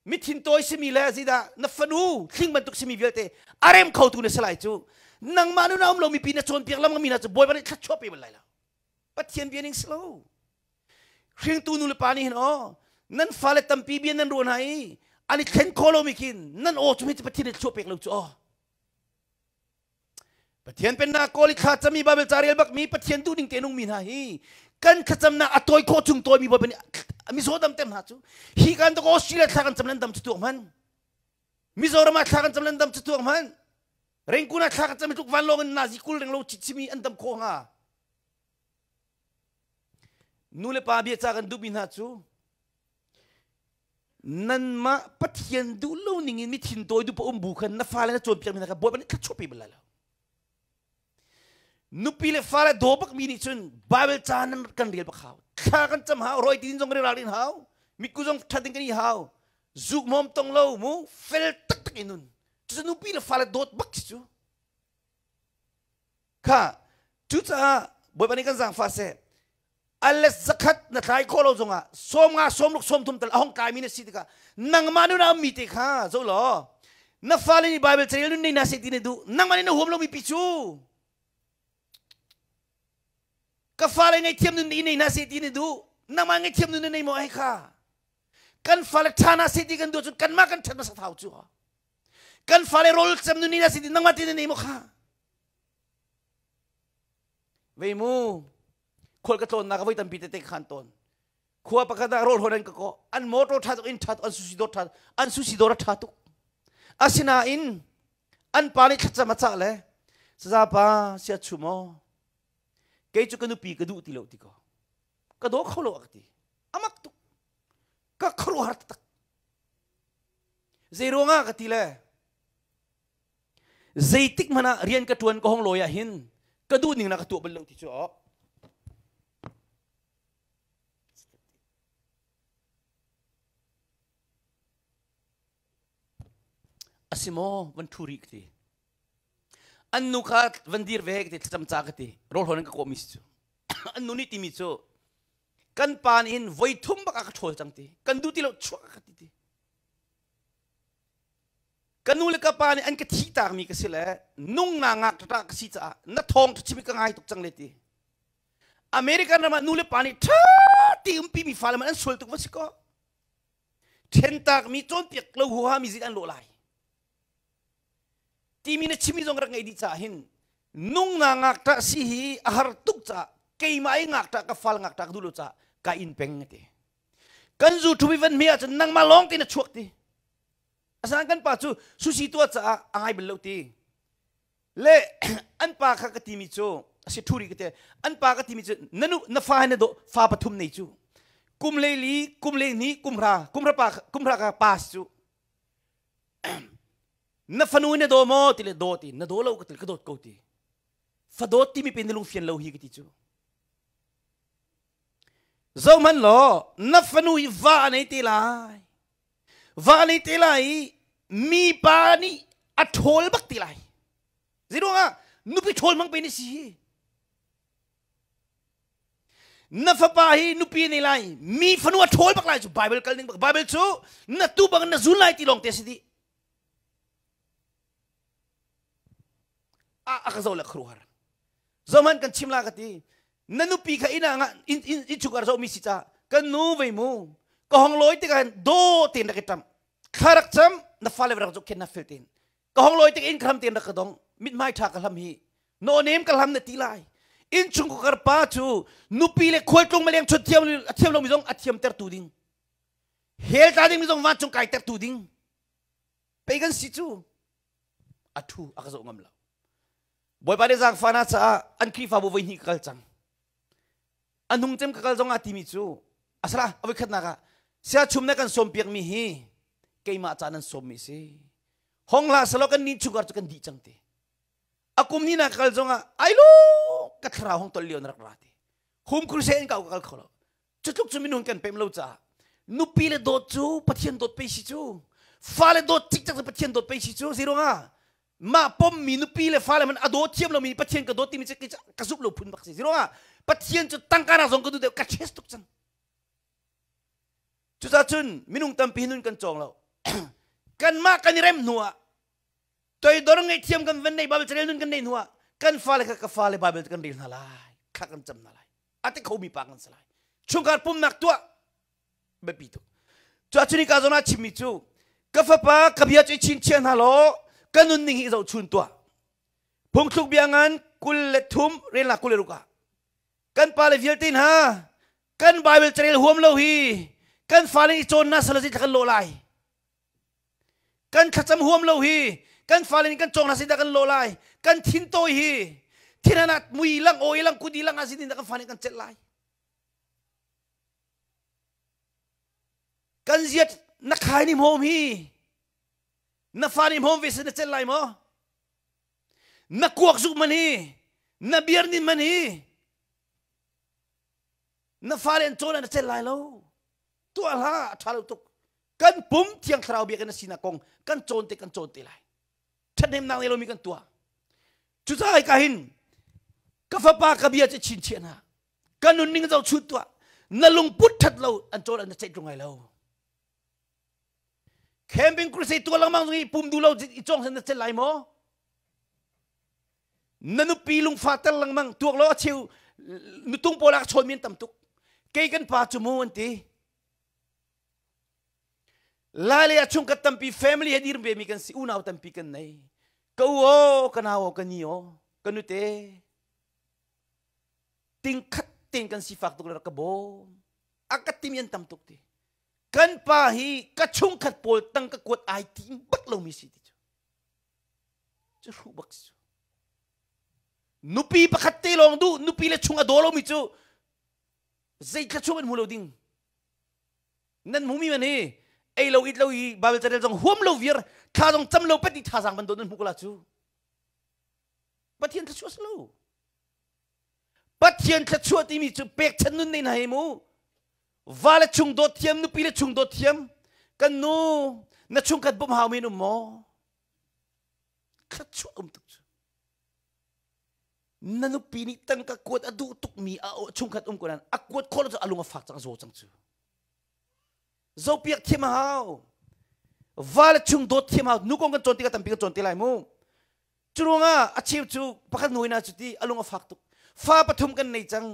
mithin tawi simi le zeidah na fanu thling bantuk simi vialte a rem khotu na si lai cu nangmah nun a um lomi pi na cawnpiak lam mi na cu bawipa nih thluachuah pe bal lai lo pathian bia ning si lo hringtu nu le pa nih hin aw nan fale tampi bia nan ruah hna i an i thlen kho lomi khin nan aw cu hi pathian nih thluachuah pek lo cu aw Pathian pennak kawl i thla cami Bible ca rel bakmi Pathian duhning te nungmi hna hi kan thlacamnak a tawi khawh chung tawimi Bawipa nih mizaw damter hna cu hi kan tuk Australia thla kan cam lan dam cu tuak hman Mizoram ah thla kan cam lan dam cu tuak hman Rengkun ah thla kan cam tluk vanlawng in nazi kul reng lo chimi an dam khawh hnga nu le pa bia ca kan duhmi hna cu nanmah Pathian duh lo ning in mithin tawi duh um bu khan na fale na cawnpiak mi hna kha Bawipa nih thluachuah pe bal lai lo. Nupi le fale daw bak mi nih cun Bible ca nan kan rel bak hau. Thla kan cam hau, roi tin zong kan ral in hau, mitku zong ṭhat in kan i hau. Zuk mom tong lo mu fel taktak in nun. Cucu nupi le fale dawt bak si cu. Kha cucaah Bawipa nih kan zaangfah seh. Alet zakhat na tlai khawh lo zongah 50 60 30 tal a hong tlaimi na si tikah nangmah nun a ummi te kha zo law na fale nih Bible carel nun nei na seh ti na duh nangmah nih na huam lomi pi cu ka fale ngaihthiam nun i nei na seh ti na duh nangmah ngaihthiam nun na nei maw ai kha kan fale ṭha na seh ti kan duh cun kanmah kan ṭhat hmasa thau cu kan fale rawl cem nun ni na seh ti nangmah ti na nei maw kha Vei mu khual ka tlawnnak voi tampi tete khan tawn. Khua pakhat ah rawl hawn an ka kawh. An motor ṭha tuk, inn ṭha tuk, an sushi dawr ṭha, an sushi dawr a ṭha tuk. Asinain an pa nih thlacam a cah le saza pa sia chu maw kei cu ka nupi ka duh ti lo ti ko ka daw kho lo a ka ti amak tuk ka khuaruahhar taktak zei ruangah ka ti le Zeitik hmanh ah rian ka ṭuan ka hong lawi ah hin ka duh ning na ka tuah bal lo ti cu awk. A si maw van ṭhu rih ka ti. An nu kha van dir ve ka ti thlacam ca ka ti. Rawl hawn in ka kawhmi si cu. An nu nih timi cu kan pa nih hin voi thum bak a ka ṭhawl cang ti. Kan duh ti lo chuak ka ti ti. Ka nu le ka pa nih an ka thihtakmi ka si le nung nga ngak ṭaṭah ka si caah na thawng ṭha ka ngai tuk cang le ti. American ram ah nu le pa nih ṭha ti umpi mi fale man an sual tuk va si kaw. Ṭhentakmi cawnpiak lo huaha mi zit an lawh lai. Timi na chimmi zong rak ngei dih caah hin nung nga ngakṭah si hi a har tuk caah keimah i ngakṭah ka fal ngakṭah ka duh lo caah ka inn peng a ti. Kan zu ṭhumi van hme ahcun nangmah lawng tein a chuak ti. Asinain kan pa cu sushi tuah caah a ngai bal lo ti. Le an pa kha ka timi cu A si thuri ka te. An pa ka timi cu na nu na fa na do fa pathum nei cu. Kum le li, kum le ni, kum hra, kum hra pa kum hra ka pass cu. Na fanu na do maw ti le do ti na do lo ka ti ka dawt ko ti. Fa dawt timi pe na lung fian lo hi ka ti cu. Zohman law na fanu hi va a nei te lai. Va a nei te lai i mi pa nih a ṭhawl bak te lai. Zeiruangah nupi ṭhawl hmang pe ni si hi. Na fapa hi nupi nei lai, mi fanu a ṭhawl bak lai cu Bible kal ning bak. Bible cu na tu bang na zul lai ti lawng te si dih. A ka zo le khuaruahhar. Zohman kan chim la ka ti. Na nupi kha inn ah in in chungkhar zohmi si ca kan nu vei mu ka hong lawi tikah hin daw tein rak i ṭam thla rak cam na fale rak zohkhenh na fel tein ka hong lawi tik in ka hlam tein rak ka dong mithmai ṭha ka hlam hi no nem ka hlam na ti lai inn chungkhar pa cu nupi le khualtlung maleng chut thiam a thiam lomi zong a thiamter tu ding hell tla ding mi zong vancung kaiter tu ding pei kan si cu a ṭhu a ka zoh ngam lo Bawipa nih zaangfahnak caah an Khrihfabu voi hnih ka kal cang. A nung cem ka kal zong ah timi cu asala a voikhatnak ah siachum na kan sawmpiak mi hi keimah ca nan sawmmi si. Hong hlah selaw kan nih chungkhar cu kan dih cang ti. A kum ni na kal zong ah ai lo ka thlarau hong tol lio na rak ra ti. Hum crusade in ka kal kho lo. Cutluk cu minung kan pem lo caah nupi le dawt cu Pathian dawt pei si cu fale dawt cikcek cu Pathian dawt pei si cu zeiruangah mah pommi nupi le fale man a dawt thiam lomi Pathian ka dawt timi cu ka zumh lo phun bak si zeiruangah Pathian cu tangka nak zong ka duh deuh ka chest tuk cang cucaah cun minung tampi nun kan cawng lo kanmah kan i rem hnu ah toidor ngaihthiam kan van nei Bible carel nun kan nei hnu ah kan fale kha ka fale Bible kan rel hna lai kha kan cam hna lai a ti khomi pa kan si lai chungkhar pumnak tuah biapi tuk cu a ka zawn ah chimmi cu ka fapa ka bia cu i chinchiah hna law ka nunning hi zohchun tuah phungthluk bia ngan 23 relnak 26 ah kan pale vialte hna kan Bible carel huam lo hi kan fale i cawn na sala kan lawh lai Kan thlacam huam lo hi kan fale nih kan cawng hna seh kan lawh lai. Kan thin tawi hi thinhan ah mui lang awi lang kudi lang ah sin kan fale kan celh lai. Kan ziat na khai ni hmawm hi na fa nih hmawm ve se na celh lai maw? Na kuak zuk man hi na biar nin man hi na fale an cawn ah na celh lai lo. Tuah hlah a ṭha lo tuk. Kan pum thiang thlarau biakinn a sinak kong kan cawn te kan cawn te lai ṭhathnemnak nei lomi kan tuah cucaah ka hin ka fapa ka bia cu chinchiah hna ka nunning zoh chut tuah na lungput ṭhat lo an cawn an na ceih tlung lai lo camping crusade tuah lengmang zong i pum duh lo i cawng sen na cel lai maw na nupi lungfa ter lengmang tuak lo a cheu nutung pawl ah chawn mi an tam tuk kei kan pa cu mu an ti Lai ah chungkhat tampi family he dir ve mi kan si unau tampi kan nei ka u aw ka nau aw ka ni aw ka nute ting khat ten kan sifak tuk le ka bawm a ka timi an tam tuk ti kan pa hi ka chungkhat pawl tang ka kuat ai tim bak lo mi si ti cu cu hruh bak si cu nupi pakhat te lawng duh nupi le chung a daw lo mi cu zeitla chung an hmu lo ding Nan hmumi man hi ei lo it lo i Bible carel zong huam lo viar thla zong cam lo pet i thazaang ban nan hmu ko la cu. Pathian thluachuah si lo. Pathian thluachuah timi cu pekchan nun nei na hei mu. Va le chung dawt thiam, nupi le chung dawt thiam. Kan nu na chungkhat bawmh hau men um maw? Thluachuah um tuk cu. Na nupi nih tangka kuat a duh tukmi a chungkhat um ko nain a kuat khawh lo cu a lung a fak cang a zaw cang cu. Zopiak thiam a hau. Va le chung dawt thiam hau. Nu kong kan cawn tikah tampi kan cawn te lai mu. Cu ruangah a cheu cu pakhat nu ina cu ti a lung a fak tuk. Fa pathum kan nei cang.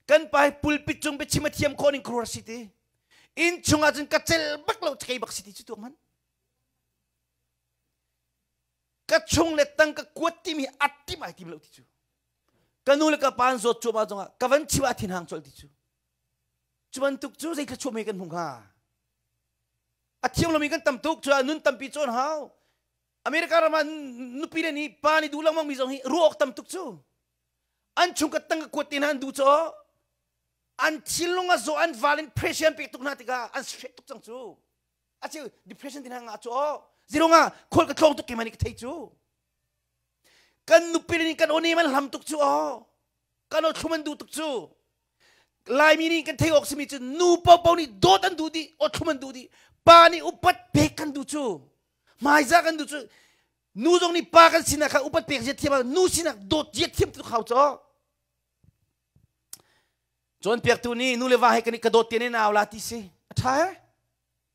Kan pa hi pulpit cung biachim a thiam khawh ning khuaruahhar si ti. Inn chungah cun ka cel bak lo cakei bak si ti cu tuak man. Ka chung le tang ka kuat timi a tim ai tim lo ti cu. Ka nu le ka pa an zawt cuahmah zongah ka van chim ah thin hang colh ti cu. Cu bantuk cu zei thluachuah mei kan hmu hnga? A thiam lomi kan tam tuk cu nun tampi cawn hau. America ram ah nupi le nih pa nih duh lengmang mi zong hi ruah awk tam tuk cu. An chung ka tang ka kuat te hna an duh caw. An thinlung a zaw an val in pressure an pek tuk hna tikah an stress tuk cang cu. A cheu depression te hna ngah cu. Zirong ah khual ka tlawng tuk keimah nih ka thei cu. Kan nupi nih kan aw man hlam tuk cu aw. Kan aw thlum an duh tuk cu. Laimi nih kan thei awk simi cu nu paohpaoh nih dawt an duh dih, aw thlum an duh dih. Pa nih upat pek kan duh cu. Hmaizah kan duh cu. Nu zong nih pa kan sinak kha upat pek zia thiam ah nu sinak dawt zia thiam tu khau caw. Cawnpiaktu nih nu le va he kan i ka dawt tian in au la ti si. A ṭha he?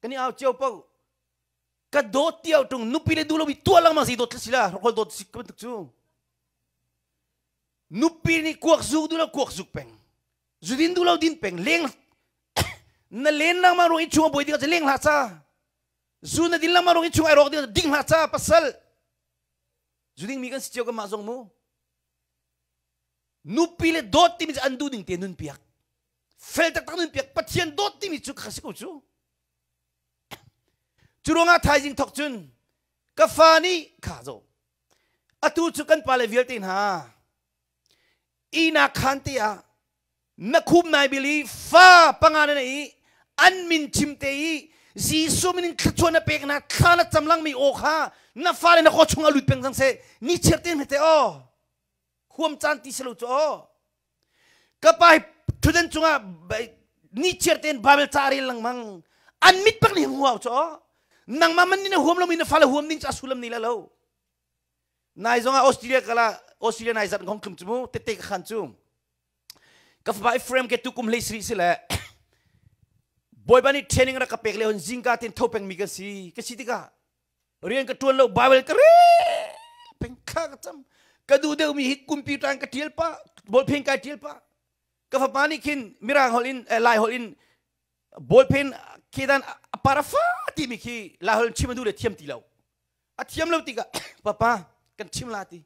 Kan i au cio po. Ka dawt ti au ṭung nupi le duh lomi tuah lengmang si dawt si la hrokhol dawt si bantuk cu. Nupi nih kuak zuk duh lo kuak zuk peng. Zudin duh lo din peng. Leng na len lengmang ruang in chung a buai ding ah leng hlah ca. Zu na din lengmang ruang in chung ai rawk ding ah ding hlah ca pasal. Zu ding mi kan si cio kan mah zong mu. Nupi le dawt timi cu an duh ning te nun piak. Fel taktak nun piak. Pathian dawt timi cu kha si ko cu. Cu ruangah thaizing thok cun ka fa nih kha zo. Atu cu kan pale vialte hna ihnak khaan te ah na khum nai bil i fa panga na nei i an min chim te i Jesuh min in thluachuah na pek na thla na cam langmi aw kha na fale na kaw chung a lut peng cang seh ni chiar te hmete aw huam caan ti si lo cu aw ka pa hi thutdan cungah ni chiar tein Bible ca rel lengmang an mit bak nih huau cu aw nangmah man nih na huam lomi na fale huam ding cu a sullam ni la lo nai zongah Australia kala Australia nai zat ngong tlum cu mu tete ka khan cu ka fapa Ephraim ke tu kum hlei sri si le Bawipa nih training rak ka pek le hon zingka ten tho peng mi ka si ka si tikah rian ka tuan lo Bible ka rel peng kha ka cam ka duh deuh mi hi computer in ka tial pa ballpen kai tial pa ka fapa nih khin mirang holh in lai holh in ballpen kedan a parafa ti mi khi lai holh chim a duh le thiam ti lo a thiam lo tikah papa kan chim la ti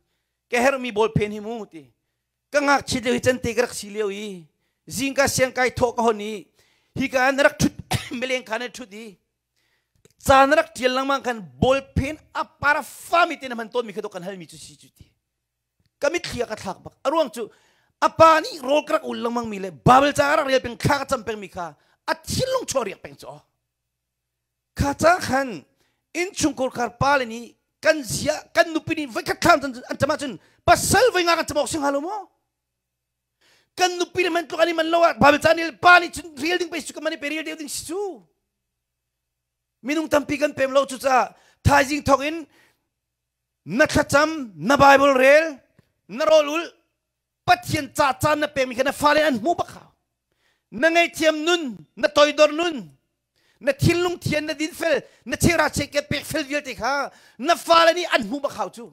ka herh mi ballpen hi mu ti ka ngakchia lio hi cante ka rak si lio i zingka siang kai thawh ka hon i hi ka na rak thut mileng kha na thut i ca na rak tial lengmang khan ballpen a para fami te na hman tawn mi kha kan halmi cu si cu ti ka mitthli a ka thlak bak a ruang cu a pa nih rawl ka rak ul lengmang mi le Bible ca ka rak rel peng thla ka cam peng mi kha a thinlung chuah riak peng cu kha ca khan innchungkhar khar pa le nih kan zia kan nupi nih voikhat thlam an cam ahcun pasal voi nga kan cam awk si hnga lo maw kan nupi le man tluk an i man lo ah Bible ca nih pa nih cun rel ding pe su ka man i pe rel deuh ding si cu minung tampi kan pem lo cucaah thaizing thawk in na thlacam na Bible rel na rawl ul Pathian ca caan na pekmi kha na fale an hmu bak hau na ngaihthiam nun na toidor nun na thinlung thian na dinfel na chera cheke pek fel vialte kha na fale nih an hmu bak hau cu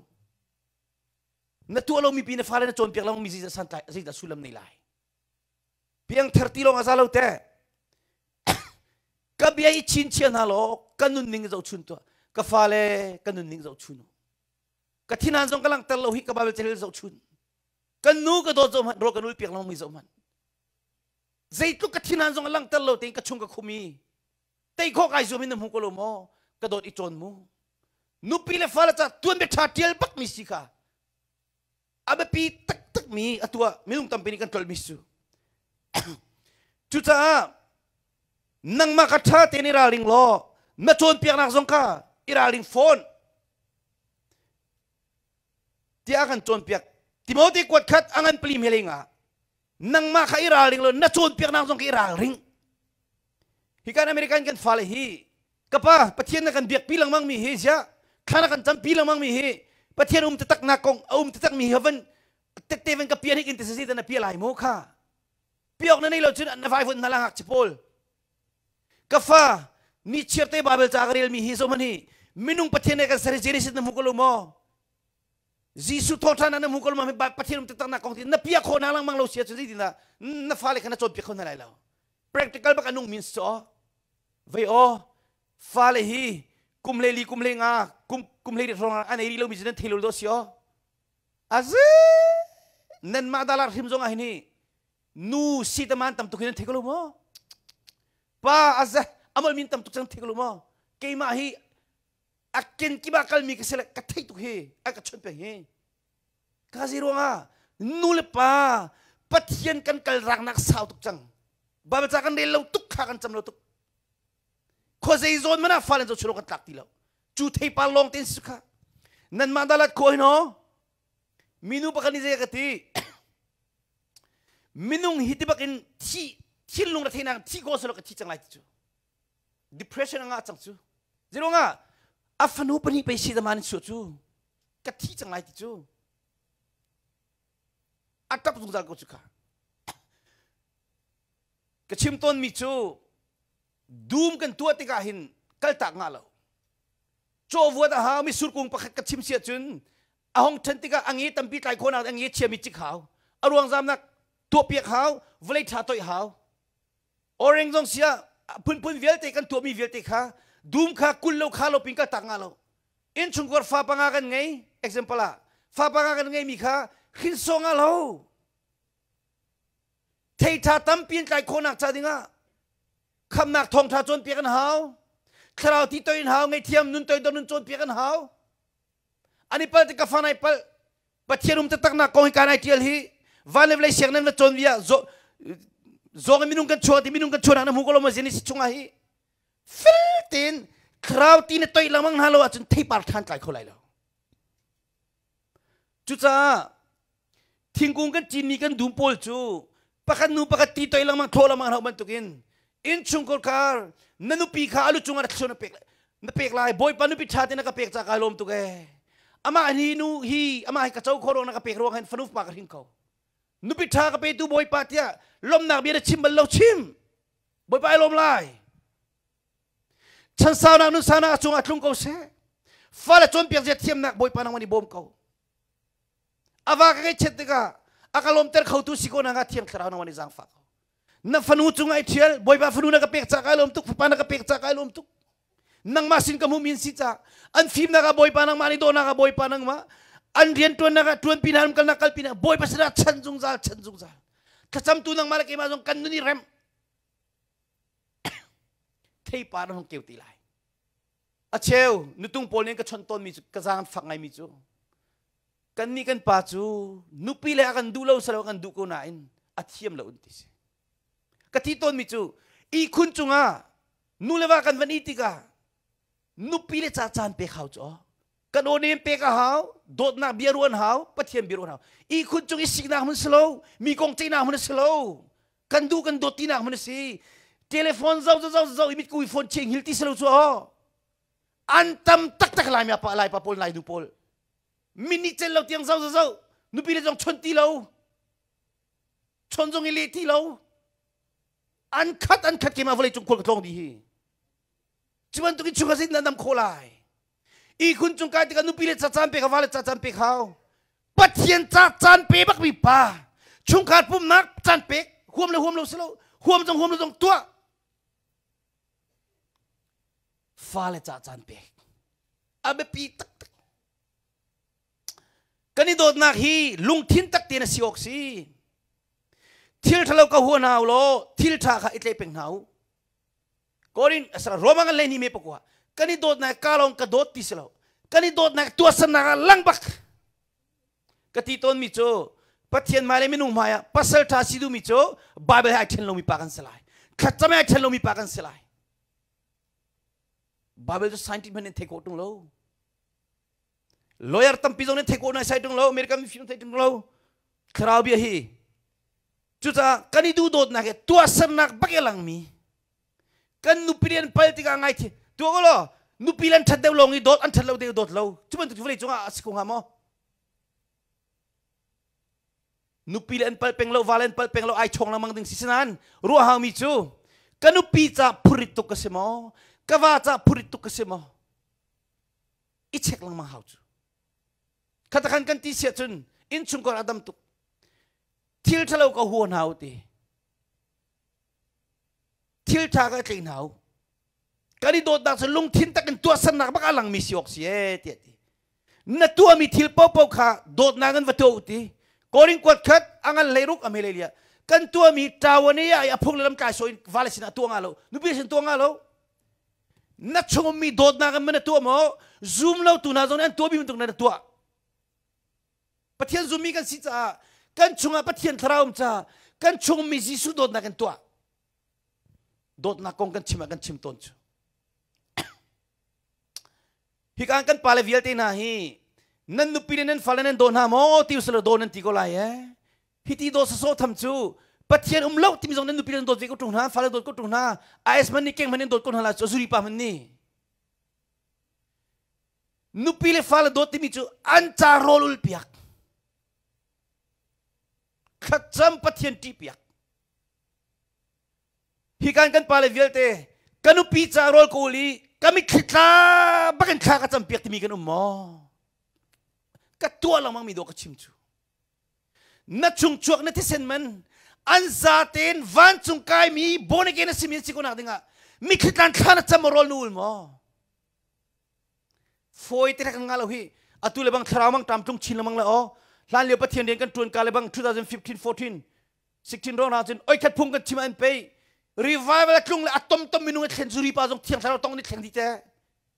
na tuah lomi pi na fale na cawnpiak lo mi zeidah santlai zeidah sullam nei lai piangthar ti lawng a za lo te ka bia i chin chia hna law ka nunning zohchun tuah ka fale ka nunning zohchun ka thinan zong ka langhter lo hi ka Bible carel zohchun kan nu ka dawt zoh hmanh rawl ka nul piak lengmang mi zoh hmanh zeitluk ka thinan zong a langhter lo tein ka chung ka khum i tei khawh kai zuam in na hmu ko lo maw ka dawt i cawn mu nupi le fale ca tuan bia ṭha ṭial bak mi si kha a biapi taktak mi atu ah minung tampi nih kan tlolh mi cu cucaah nangmah ka ṭha tein i ralring law na cawnpiaknak zong kha i ralring fawn tiah a kan cawnpiak Timote kuat khat a ngan pali hmele nga nangmah kha i ralring law na cawnpiaknak zong kha i ralring hi kan American kan fale hi kapa Pathian na kan biak pi lengmang mi hi sia thla na kan cam pi lengmang mi hi Pathian um taktak nak kong a um taktak mi hi van tette van ka pian hikin te si na pia lai mo kha piok na nei lo cun na vai vun na la ngak chi pawl ka fa ni chiar te Bible ca ka rel mi hi zo man hi minung Pathian ne kan sari Genesis na hmu ko lo maw Jesuh thawṭhan na hmu ko lo ma Pathian um taktak nak kong ti na pia kho na langmang lo sia cun zeitin dah na fale kha na cawnpiak kho hna lai lo practical bak anung min so vei aw fale hi kum le li kum le nga kum kum le ri an ei lo mi cu nan thei lo do si aw azi nan mah dalar hrim zong ah hin nu si taman tam tuk hin nan thei ko lo maw pa aza amol min tam tuk cang thei ko lo maw keimah hi a ken kip ah kalmi ka si le ka theih tuk hi a ka chawnh peng hi ka zi ruangah Nu le pa Pathian kan kal raknak sau tuk cang. Bible ca kan rel lo tuk kha kan cam lo tuk. Khuazei zawn mana fale zo chulo kan tlak ti lo. Cu theipar lawng ten si kha. Nan mah dalat ko hino. Minu pakhat nih zei ka ti. Minung hi ti bak in thi thinlung ra theinak thi ko selo ka thi cang lai ti cu. Depression a ngah cang cu. Zeiruangah a fanu pahnih pei si dama nan chuah cu. Ka thi cang lai ti cu. A ṭap zungzal ko cu kha. Ka chim tawnmi cu dum kan tuah tikah hin kaltak ngah lo. Cawvuat a hau mi surkung pakhat ka chim si ahcun a hong ṭhen tikah a nge tampi tlai khawhnak a nge chiami cik hau. A ruang zamnak tuahpiak hau, vawlei ṭha toih hau. Orange zong sia phunphun vialte kan tuahmi vialte kha dum kha kul lo kha lo pin kaltak ngah lo. Innchungkhar fa panga kan ngei example ah fa panga kan ngeimi kha hrinsawng ngah lo. Thei ṭha tampi in tlai khawhnak ca dingah khamnak thawngṭha cawnpiak an hau. Thlarau ti toi in hau, ngaihthiam nun toidor nun cawnpiak an hau. An i pal tik ka fa nai pal. Pathian um taktaknak kong hi ka nai ṭial hi van le vawlei siang nan va cawn via zawng in minung kan chuak ti minung kan chuahnak na hmu ko lo ma Genesis chungah hi fel tein thlarau ti na toih lengmang hna lo ahcun theipar ṭhan tlai kho lai lo. Cucaah thingkung kan cinmi kan dum pawl cu pakhat nu pakhat ti toi lengmang thlawh lengmang hau bantukin innchungkhar khar na nupi kha alu cungah na na pek na pek lai bawipa nupi ṭha te na ka pek ca kai lawm tuk ee amah hi nu hi amah hi ka co kho ruang na ka pek ruang hin fanu pa ka hring kho nupi ṭha ka petu bawipa tiah lawmnak bia na chim bal lo chim bawipa ai lawm lai Chansaunak nunsaunak a cungah tlung ko seh. Fale cawnpiak zia thiamnak Bawipa nangmah nih bawm ko. A va ka ngaihchiat tikah a ka lawmter khotu si ko na thiang thlarau nangmah nih zaangfah ko. Na fanu cungah i ṭhial, Bawipa fanu na ka pek ca kai lawm tuk, fapa na ka pek ca kai lawm tuk. Nangmah sin ka hmuh min si ca. An fimnak ah Bawipa nangmah nih dawhnak ah Bawipa nangmah. An rian ṭuannak ah ṭuanpi hna, kalnak kalpi hna, Bawipa sinah chan zungzal, chan zungzal. Thlacamtu nangmah le keimah zong kan nun i rem. Theipar na hung keu ti lai. A cheu nutung pawl nih ka chawnh tawnmi cu ka zaang fak ngaimi cu kannih kan pa cu nupi le a kan duh lo salo kan duh ko nain a thiam lo an ti si. Ka thi tawnmi cu ihkhun cungah nu le va kan van i tikah nupi le ca caan pek hau cu kan aw nem pek a hau dawtnak bia ruan hau pathian bia ruan hau ihkhun cung i siknak hmun si lo mi kong ceihnak hmun si lo kan duh kan dawt tinak hmun a si telephone zau zau zau i mitku i phone cheng hil ti si lo cu aw an tam taktak lai mi pa lai pa pawl lai nu pawl min cel lo tiang zau zau zau nupi le zong chon ti lo chon zong i le ti lo an khat an khat kema vawlei cung khual ka tlawng di hi cu bantuk in chung azin na nam kho lai ihkhun cung kai tikah nupi le ca caan pek va le ca caan pek hau pathian ca caan pe bak mi pa chungkhar pumnak caan pek huam le huam lo si lo huam zong huam lo zong tuah fale ca caan pek a biapi taktak kan i dawtnak hi lungthin tak tein a si awk si thil ṭhalo ka hua hna u law thil ṭha kha i tlei peng hna u Korin asara Roma kan leni me pakua kan i dawtnak ka lawng ka dawt ti si lo kan i dawtnak tuahsernak ah lang bak ka ti tawn mi cu Pathian hmai le minung hmai ah pasal ṭha si duhmi cu Bible he ai ṭhen lomi pa kan si lai thlacam he ai ṭhen lomi pa kan si lai Bible cu scientist hmanh in thei khawh ṭung lo lawyer tampi zong nih thei khawh nai sai ṭung lo American mifim thei ṭung lo thlarau bia hi Cucaah kan i duhdawtnak he tuahsernak bak i langmi kan nupi le an pal tikah ngai thi tuah ko law nupi le an ṭhat deuh lawng i dawt an ṭhat lo deuh dawt lo cu bantuk vawlei cungah a si ko hnga maw nupi le an pal peng lo va le an pal peng lo ai chawng lengmang ding si sinain ruah haumi cu ka nupi ca phurit tuk ka si maw ka va ca phurit tuk ka si maw i check lengmang hau cu khatakhan kan ti siah cun innchungkhar a dam tuk thil ṭhalo ka hua hna u ti thil ṭha ka tlei hna u kan i dawtnak cu lungthin tak in tuahsernak bak a langmi si awk si ee tiah ti na tuahmi thil paohpaoh kha dawtnak in va tuah u ti Korin kuat khat a ngan hlei ruk a me lia kan tuahmi ṭawan i a phung le lam tlai so in vale sinah tuah nga lo nupi sin tuah nga lo na chung ummi dawtnak in na tuah maw zum lo tu hna zong nih an tuahmi bantuk na tuah Pathian zummi kan si caah Kan chungah Pathian thlarau um caah kan chung mi Jesuh dawtnak kan tuah. Dawtnak kong kan chim ah kan chim tawn cu. Hika kan pale vialte hna hi nan nupi le nan fale nan daw hna maw ti usila daw nan ti ko lai eh. Hi ti daw sasaw tham cu Pathian um lo timi zong nan nupi le nan dawt ve ko ṭung hna, fale dawt ko ṭung hna, IS man nih keng man nan dawt ko hna la cu zuri pa man nih. Nupi le fale dawt timi cu an ca rawl ul piak. Thlacam Pathian ṭih piak. Hi kan kan pale vialte ka nupi ca rawl ka ul i ka mitthli tla bakin thla ka cam piak timi kan um maw? Ka tuah lengmang mi dawh ka chim cu. Na chungchuak na thisen man an zaten vancung kaimi born again a simi an si ko nak dingah mitthli tlan thla na cam rawl na ul maw? Fawi te kan ngah lo hi atu le bang thlarau mang tam tlung chin lengmang le aw hlan lio Pathian rian kan tuan ka le bang 2015 14 16 rong na cun oi khat phung kan chim an pei revival tlung le atom tom minung a thlen zuri pa zong thiang thlarau tong ni thleng di te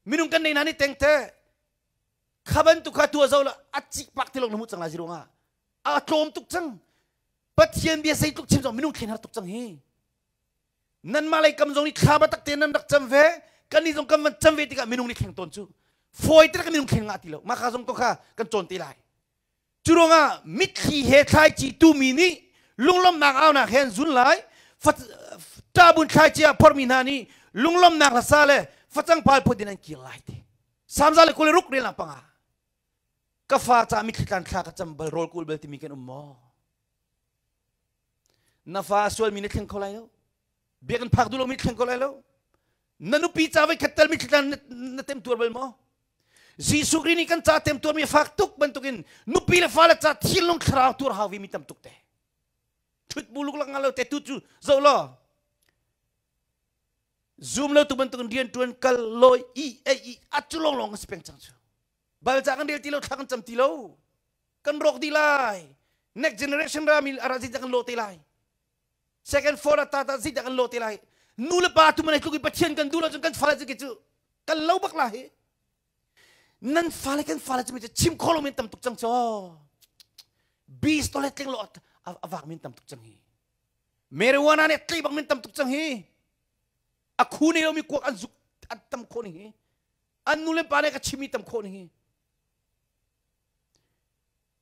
minung kan nei na ni teng te kha bantuk kha tua zo la a cik pak ti long na mu cang la zirunga a tlawm tuk cang Pathian bia sei tuk chim zong minung thlen har tuk cang hi nanmah lei kam zong nih thla ba tak te nan rak cam ve kan nih zong kan van cam ve tikah minung nih thleng tawn cu fawi te minung thleng ngah ti lo mah kha zong ko kha kan cawn te lai cu ruangah mitthli he thlaici tumi nih lunglawmhnak aunak he an zun lai ṭabun thlaici ah phormi hna nih lunglawmhnak hlasa le facang pal phut in an kir lai ti samza le 26 rel panga ka fa ca mitthli tlan thla ka cam bal rawl kul bal timi kan um maw Na fa a sualmi na thleng kho lai lo. Biakinn phak duh lomi thleng kho lai lo. Na nupi ca voi khat tal mitthli na, na temtuar bal maw? Jesuh Khrih nih kan ca temtuarmi a fak tuk bantukin nupi le fale ca thinlung thlarau tuar hau mi tam tuk te. Thut bu luk lak lo te tu cu zoh law. Zoom lo tu bantukin rian tuan kal loi i ei i a cu long long si peng cang cu. Bal ca kan rel ti lo thla kan cam ti lo. Kan rawk dih lai. Next generation rami ara zit kan lo te lai. Second fourth ta ta zit kan lo te lai. Nu le pa tu man tluk i Pathian kan duh lo cun kan fale cu cu kan lo bak la hi. Nan fale kan fale cu chim kho lo men tam tuk cang cho. Beast to le tling lo a vak men tam tuk cang hi. Marijuana nih tlei bak men tam tuk cang hi. A khu ne lo mi kuak an zuk an tam kho ni hi. An nu le pa nih ka chimi tam kho ni hi.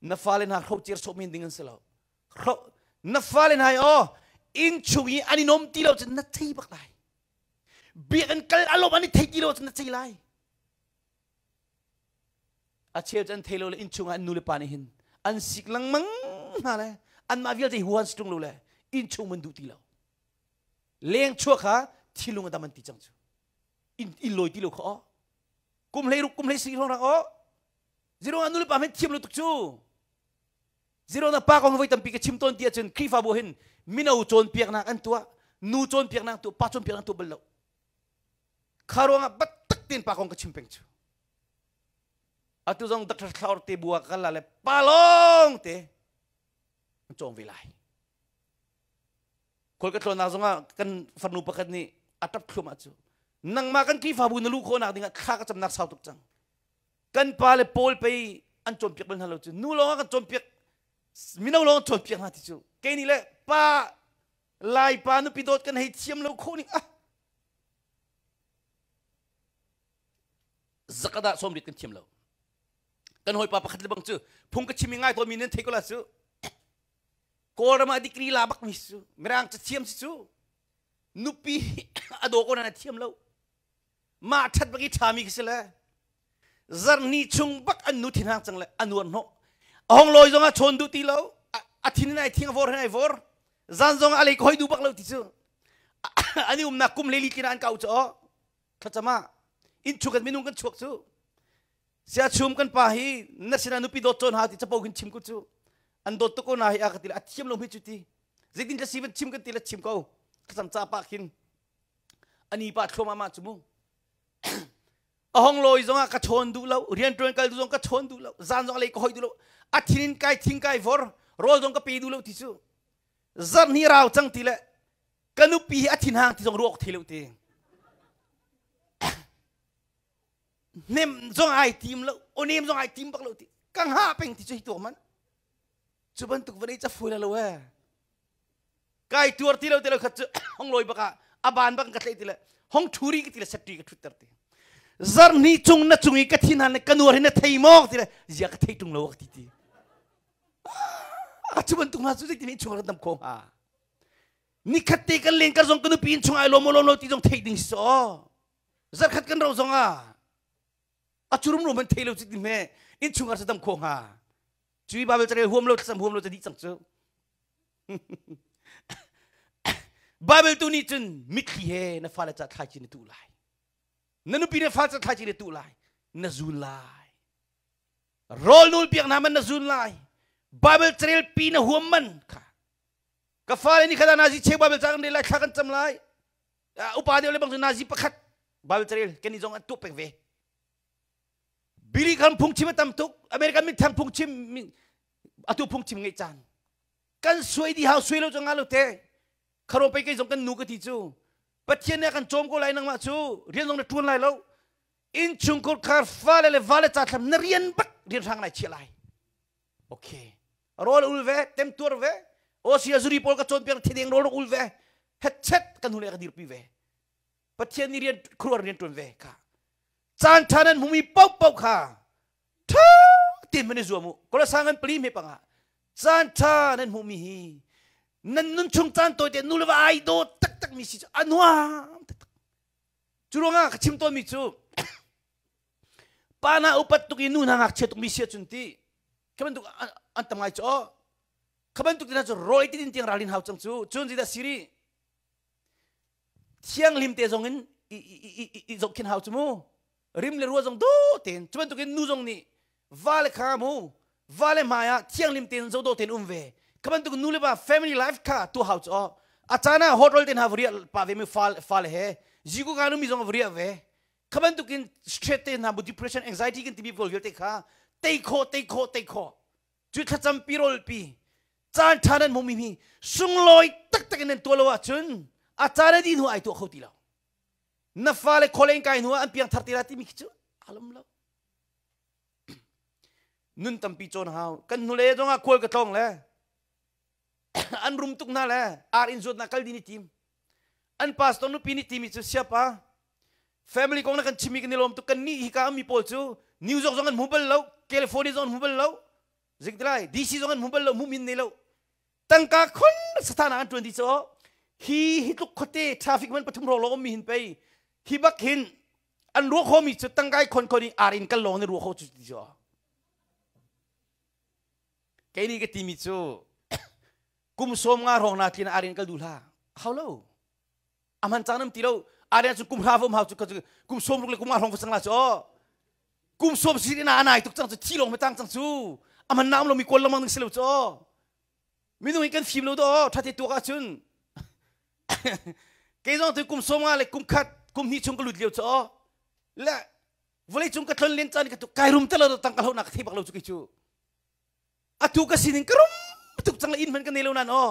Na fale hna hrocer sawh men ding an si lo. Na fale hna aw inn chung i an i nom ti lo cun na thei bak lai. Biakinn kal a lawm an i thei ti lo cun na cei lai. A cheu cu an thei lo le inn chungah an nu le pa nih hin an sik lengmang hna le anmah vialte huan si ṭung lo le inn chung man duh ti lo. Leng chuak kha thilung a dam an ti cang cu. Inn lawi ti lo kha aw. Kum hlei ruk kum hlei si hrawng rak aw. Zero nu le pa men thiam lo tuk cu. Zero na pa kong voi tampi ka chim tawn ti ahcun Khrihfabu hin mino cawnpiaknak an tuah, nu cawnpiaknak tuah, pa cawnpiaknak tuah bal lo. Kha ruangah battak tein pa kong ka chim peng cu. Atu zong Dr. Thlaur te bua ka la le pa lawng te an cawng ve lai. Khual ka tlawnnak zongah kan farnu pakhat nih a ṭap thluahmah cu. Nangmah kan Khrihfabu na luh khawhnak dingah thla ka camnak sau tuk cang. Kan pa le Paul pei an cawnpiak bal hna lo cu. Nu lawng ah kan cawnpiak, mino lawng an cawnpiak hna ti cu. Kei nih le pa Lai pa nupi dawt kan hei thiam lo khawh ning ah zakadah sawmrit kan thiam lo. Kan hawipa pakhat le bang cu phung ka chim i ngai tawnmi nan thei ko la cu. Kawlram ah degree la bak mi cu Mirang cathiam si cu nupi a daw ko na thiam lo. Mah ṭhat bak i ṭhami khi si le zarhni chung bak an nu thinhang cang le a nuar hnawh. A hong lawi zong ah chawn duh ti lo. A thin in ai thing a vor hin ai vor. Zan zong ah a lei ka hoi duh bak lo ti cu. An i umnak kum leli tlin ah an kau cu aw. Thlacam ah inn chung kan minung kan chuak cu. Sia chum kan pa hi na sinah nupi dawt cawn ha ti capo hin chim ko cu. An dawt tuk ko na hi a ka ti le a thiam lo mi cu ti. Zeitin ka si van chim kan ti le chim ko. Thlacam ca pa khin ani pa thluam ama cu mu a hong lawi zongah ka chawn duh lo rian ṭuan kal duh zong ka chawn duh lo zan zong lei ka hoi duh lo a thin in kai thing kai vor rawl zong ka pe duh lo ti cu zarh ni rau cang ti le ka nupi hi a thin hang ti zong ruak thei lo ti nem zong ai tim lo onem zong ai tim bak lo ti ka ngah peng ti cu hi tuak man. Cu bantuk van i cafuai la lo ee. Kai tuar ti lo ti lo khat cu hong loi bak ah a ban bak ka tlaih ti le hong thuri ka ti le setri ka thut ter ti. Zar ni cung na cung i ka thin han ka nuar hi na thei maw ti le zia ka thei tung lo ka ti ti. A cu bantuk hna cu zeitin in chung ran dam kho hnga? Nikhat te kan len kar zong ka nupi in chung ai lawm lawm lo ti zong theih ding si so. Zarkhat kan ro zong ah a curum rum an thei lo ci ti me in chung ar sa dam kho hnga? Cui Bible carel huam lo thlacam huam lo ca dih cang cu. Bible tu nih cun mitthli he na fale ca thlaici na tuh lai. Na nupi na fa ca thlaici na tuh lai. Na zun lai. Rawl nul piak hna man na zun lai. Bible carel pi na huam man kha. Ka fale nih kha nazi cheu Bible ca kan rel lai thla kan cam lai. Upa deuh le bang cu nazi pakhat Bible carel kan i zong an tuah peng ve. Billy Graham phungchim a tam tuk. American minthang phungchim atu phungchim ngeih caan. Kan suai di hau suai lo cu nga lo te. Kharo pei kei zong kan nu ka ti cu. Pathian nih a kan cawm ko lai nangmah cu rian zong na ṭuan lai lo. Innchungkhur khar fale le vale ca thlam na rian bak rian hrang nai chia lai. Okay. Rawl ul ve, temtuar ve. O sia zuri pawl ka cawnpiak thideng rawl ul ve. Het chet kan hule ka dirpi ve. Pathian nih rian khuaruahhar rian ṭuan ve kha caan ṭha nan hmumi paohpaoh kha ṭha tein van i zuam u Kolosai ngan pali hme panga caan ṭha nan hmuhmi hi nan nun chung caan tawite nu le va ai daw taktak mi si cu a nuam taktak cu ruangah ka chim tawnmi cu pa na upat tuk i nu hna ngakchia tuk mi si ahcun ti kha bantuk an tam ngai cu aw kha bantuk tina cu rawi ti din tiang ralrin hau cang cu cun zeidah siri Thianghlim te zong in i zohkhin hau cu mu. Rim le rua zong do tein cu bantukin nu zong nih va le kha mu va le hmai ah thianghlim tein zoh tein um ve. Kha bantuk nu le pa family life kha tu hau cu a caan ah hot roll te hna va pa ve mi fa le he ziku ka nu mi zong va riah ve. Kha bantukin stress te hna bu depression anxiety kan timi pawl vialte kha tei khawh tei khawh tei khawh cu thlacam pi rawl pi caan ṭha nan hmumi hi sunglawi taktak in nan tuah lo ahcun a caan a dih hnu ai tuah kho ti lo na fale kholeng kai hnu ah an piang thar ti la timi khi cu alam lo nun tampi cawn hau kan hnule zong ah khual ka tlong le an rum tuk hna le ar in zuatnak kal ding i tim an pastor nupi nih timi cu siapa family kong na kan chimmi kan i lawm tuk kan nih hika mi pawl cu New York zong an hmu bal lo California zong an hmu bal lo zingtilai DC zong an hmu bal lo hmu min nei lo tangka khon satana an tuan di cho hi hi tluk khote traffic man pathum ro lo mi hin pei hi bak hin an ruah kho mi cu tangkai khon khon i ar in kal lawng ne ruah kho cu ti cho Kei nih ka timi cu kum sawm nga hrawng na tlin ah rian kal duh hlah. Hau lo. A hman cang nam ti lo. Arian cu kum hra vom hau cu kum sawm ruk le kum nga hrawng cang la cu. Kum sawm si na anai tuk cang cu thi lawng ma tang cang cu. A man naam lo mi kawl lengmang ding si lo cu. Minung hi kan fim lo do thate tuak ahcun kei zong tu kum sawm nga le kum khat kum hnih chung ka lut lio cu le vawlei cung ka tlon len caan ka tu kai rum te lo tang ka hlohnak ka thei bak lo cu kei cu atu ka sining ka rum tuk cang le inn hman ka nei lo nan aw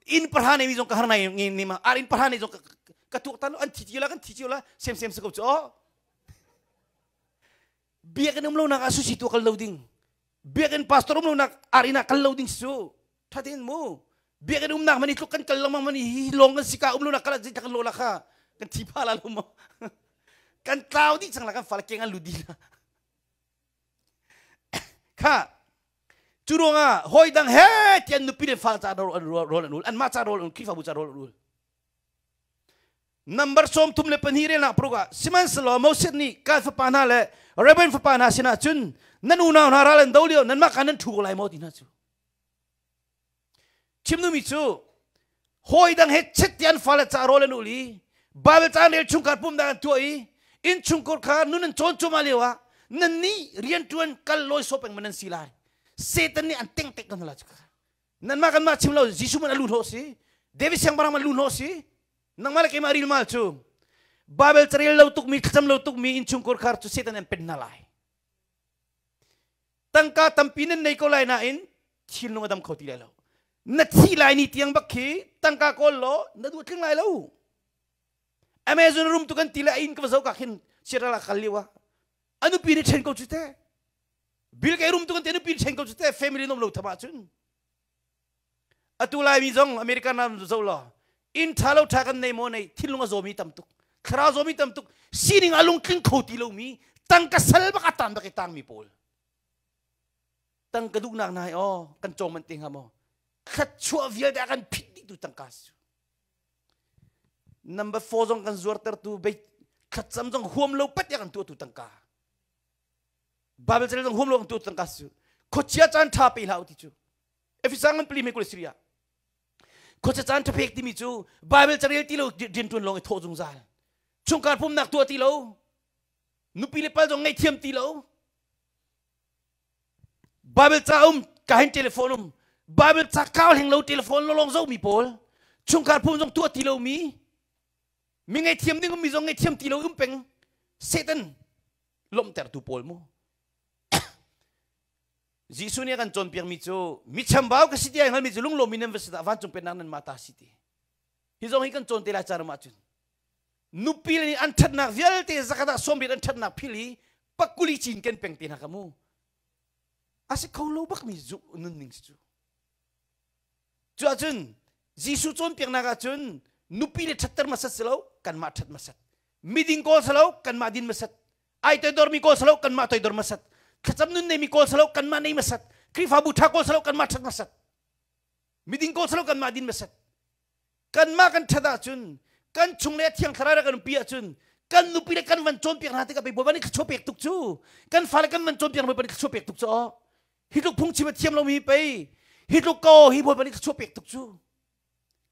inn pahra nei mi zong ka har nai ngi ni ma ar inn pahra nei zong ka tuak tan an thi cio la kan thi cio la sem sem se ko chu aw biakinn um lo nak ah susi tu kal lo ding biakinn pastor um lo nak ar inn ah kal lo ding su thatin mu biakinn umnak mani tluk kan kal lengmang mani hi lawng kan sika um lo nak kala kan lo la kha kan thi pha la lo mo kan tlau dih cang la kan fal keng an lu di la kha cu ruangah hawi dang he tian nupi le fal ca rawl an rawl an ul anmah ca rawl an Khrihfabu ca rawl an ul Number 32 relnak paruk ah sihmanhsehlaw Moses nih Gad fapa hna le Reuben fapa hna sinah cun nan unau hna ral an do lio nanmah kha nan ṭhu ko lai maw ti hna cu chim duhmi cu hawi dang he chet ti an fale ca rawl an ul i Bible caan rel chungkhar pumhnak an tuah i innchungkhar kha nun an cawn cuahmah lio ah nannih rianṭuan kal lawi sawh peng man nan si lai Satan nih an tengtek kan la cu nanmah kanmah chim lo Jesuh man a lu hlawh si David siangpahrang man lu hlawh si nangmah le keimah ril mal cu Bible carel lo tukmi thlacam lo tukmi innchungkhar khar cu Satan an pen hna lai tangka tampi nan nei ko lai nain thinlung a dam kho ti lai lo na thi lai ni tiang bak khi tangka kawl law na duh tling lai lo Amazon room tu kan ti le a inn ka va zo ka khin siaral kal liu ah anupi nih then ko cu te Bill Gates room tu kan ti anupi nih then ko cu te family nom lo thama cun. Atu Laimi zong American ram zoh law inn ṭha lo ṭha kan nei maw nei thinlung a zawmi tam tuk thlarau zawmi tam tuk sining a lungtling kho ti lomi tangka sal bak a tan bak i tangmi pawl tangka duhnak na hai aw kan cawng man te hnga maw thluachuah vialte a kan phit dih tu tangka si number 4 zong kan zuartertu bei thlacam zong huam lo pat ya kan tuahtu tangka Bible cel zong huam lo kan tuahtu tangka si khuachia caan ṭha pe hlah u ti cu Efesa ngan pali me kul Syria khuachia caan ṭha pek timi cu Bible carel ti lo rianṭuan lawng i thawh zungzal chungkhar pumnak tuah ti lo nupi le pal zong ngaihthiam ti lo Bible ca um kahin telephone um Bible ca kau hleng lo telephone lolong zo mi pawl chungkhar phung zong tuah ti lo mi mi ngaihthiam ding mi zong ngaihthiam ti lo um peng Satan lomhtertu pawl mu Jesuh nih a kan cawnpiak mi cu mi chambau ka si ti ai hngalmi cu lunglawm mi nan va si dah vancung pennak nan mah ta si ti hi zong hi kan cawn te lai caan ah cun nupi le nih an ṭhatnak vialte zakhat ah sawmriat an ṭhatnak phil hi pakuli cin ken peng te hna ka mu a si kho lo bak mi nunning si cu cu ahcun Jesuh cawnpiaknak ahcun nupi le ṭhatter hmasat si lo kanmah ṭhat hmasat miding kawl si lo kanmah din hmasat ai toidor mi kawl si lo kanmah toidor hmasat thlacam nun nei mi kawl si lo kanmah nei hmasat Khrihfabu ṭha kawl si lo kanmah ṭhat hmasat miding kawl si lo kanmah din hmasat Kanmah kan ṭhat ahcun kan chung le thiang thlarau rak kan umpi ahcun kan nupi le kan van cawnpiak hna tikah Bawipa nih thluachuah pek tuk cu kan fale kan van cawnpiak Bawipa nih thluachuah pek tuk cu hi tluk phungchim a thiam lomi pei hi tluk ko hi Bawipa nih thluachuah pek tuk cu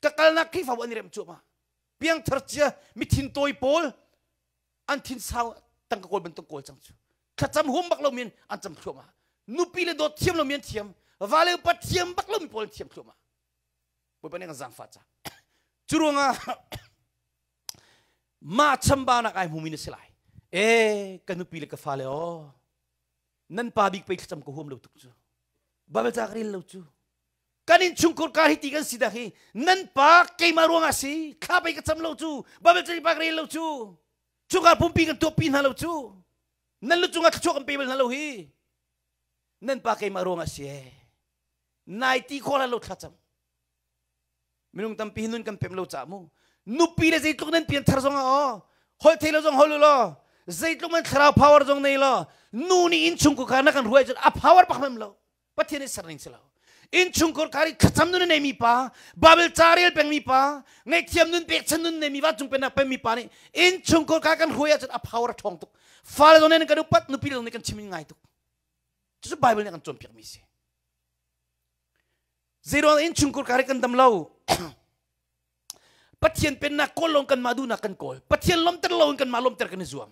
ka kalnak Khrihfabu an i remh cuahmah piangthar cia mithin tawi pawl an thin sau tangka kawl bantuk kawl cang cu thlacam hum bak lo min an cam thluahmah nupi le dawt thiam lo mi an thiam vale upat thiam bak lo mi pawl an thiam thluahmah Bawipa nih kan zaangfah ca. Cu ruangah mah chambaunak ai hmumi na si lai. E ka nupi le ka fale aw nan pa bik pei thlacam ka huam lo tuk cu. Bible ca ka rel lo cu. Kan in chungkhur kar hi ti kan si dah hi nan pa keimah ruangah si thla pei ka cam lo cu Bible ca pa ka rel lo cu chungkhar pumpi kan tuahpi hna lo cu nan lu cungah thluachuah kan pe bal hna lo hi nan pa keimah ruangah si ee nai ti khawh lo thlacam minung tampi nun kan pem lo ca mu nupi le zeitluk nan pian thar zong ah aw hol thei lo zong hol law zeitluk man thlarau power zong nei law nu nih innchung kha na kan ruai cun a power bak mem lo pathian nih ser ning si lo innchungkhar khar i thlacam nun nei mi pa bible ca rel peng mi pa ngaihthiam nun pekchan nun nei mi va cung pennak peng mi pa nih innchungkhar kha kan hruai ahcun a power a ṭhawng tuk fale zong nih kan upat nupi zong nih kan chim in ngai tuk cucu bible nih kan cawnpiak mi si Zeiruang innchungkhar kar kan dam lo? Pathian pennak kawl lawng kanmah duhnak kan kawl. Pathian lawmter lo in kanmah lawmter kan i zuam.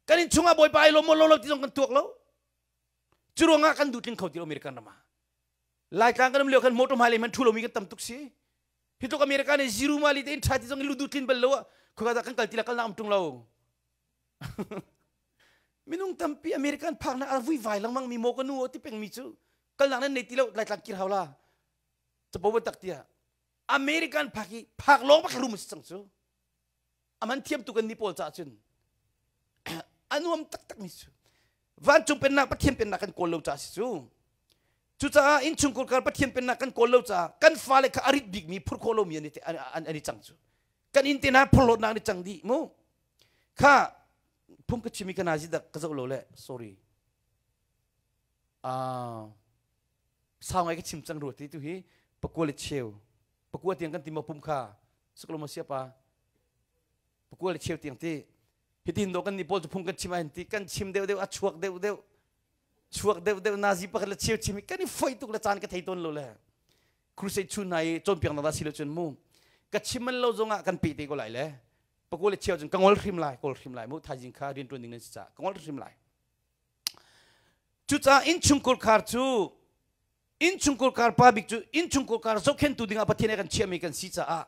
Kan inn chungah Bawipa ai lawm maw lo ti zong kan tuak lo. Cu ruangah kan duh tling kho ti lo American ram ah. Laitlang kan um lio khan motor hmailei man thu lomi kan tam tuk si. Hi tluk America nih zero mali te in tha ti zong in lu duh tlin bal lo ah khua ka kan kal ti la kalnak am tung lo. Minung tampi American phaknak a vuivai lengmang mi maw ka nu ti pengmi cu kalnak nan nei ti lo Laitlang kir hau la capo tak tiah American phak i phak lawng bak rum si cang cu aman thiam tu kan ni pawl caah cun a nuam taktak mi cu vancung pennak Pathian pennak kan kawl lo caah si cu cucaah innchungkhar kar Pathian pennak kan kawl lo caah kan fale kha a rit bikmi phur khawh lomi an i cang cu kan inn te hna phorhlawtnak an i cang dih mu kha phung ka chimi ka nazi dak ka zoh lo le sorry sau ngai ka chim cang rua ti tu hi pakua le cheu pakua tiang kan ti ma pum kha suklo ma sia pa pakua le cheu tiang ti hitin do kan ni pawl cu phung kan chim ahin ti kan chim deuh deuh a chuak deuh deuh chuak deuh deuh nazi pakhat le cheu chim kan i foi tuk le caan ka thei tawn lo le crusade chun hna i cawnpiak na si lo cun mu ka chim man lo zongah kan pe te ko lai le pakua le cheu cun ka ngol hrim lai kawl hrim lai mu thaizing kha rian tuan ding nan si ca ka ngol hrim lai cucaah innchungkhar khar cu innchungkhar khar pa bik cu innchungkhar khar zohkhentu dingah Pathian nih kan chiahmi kan si caah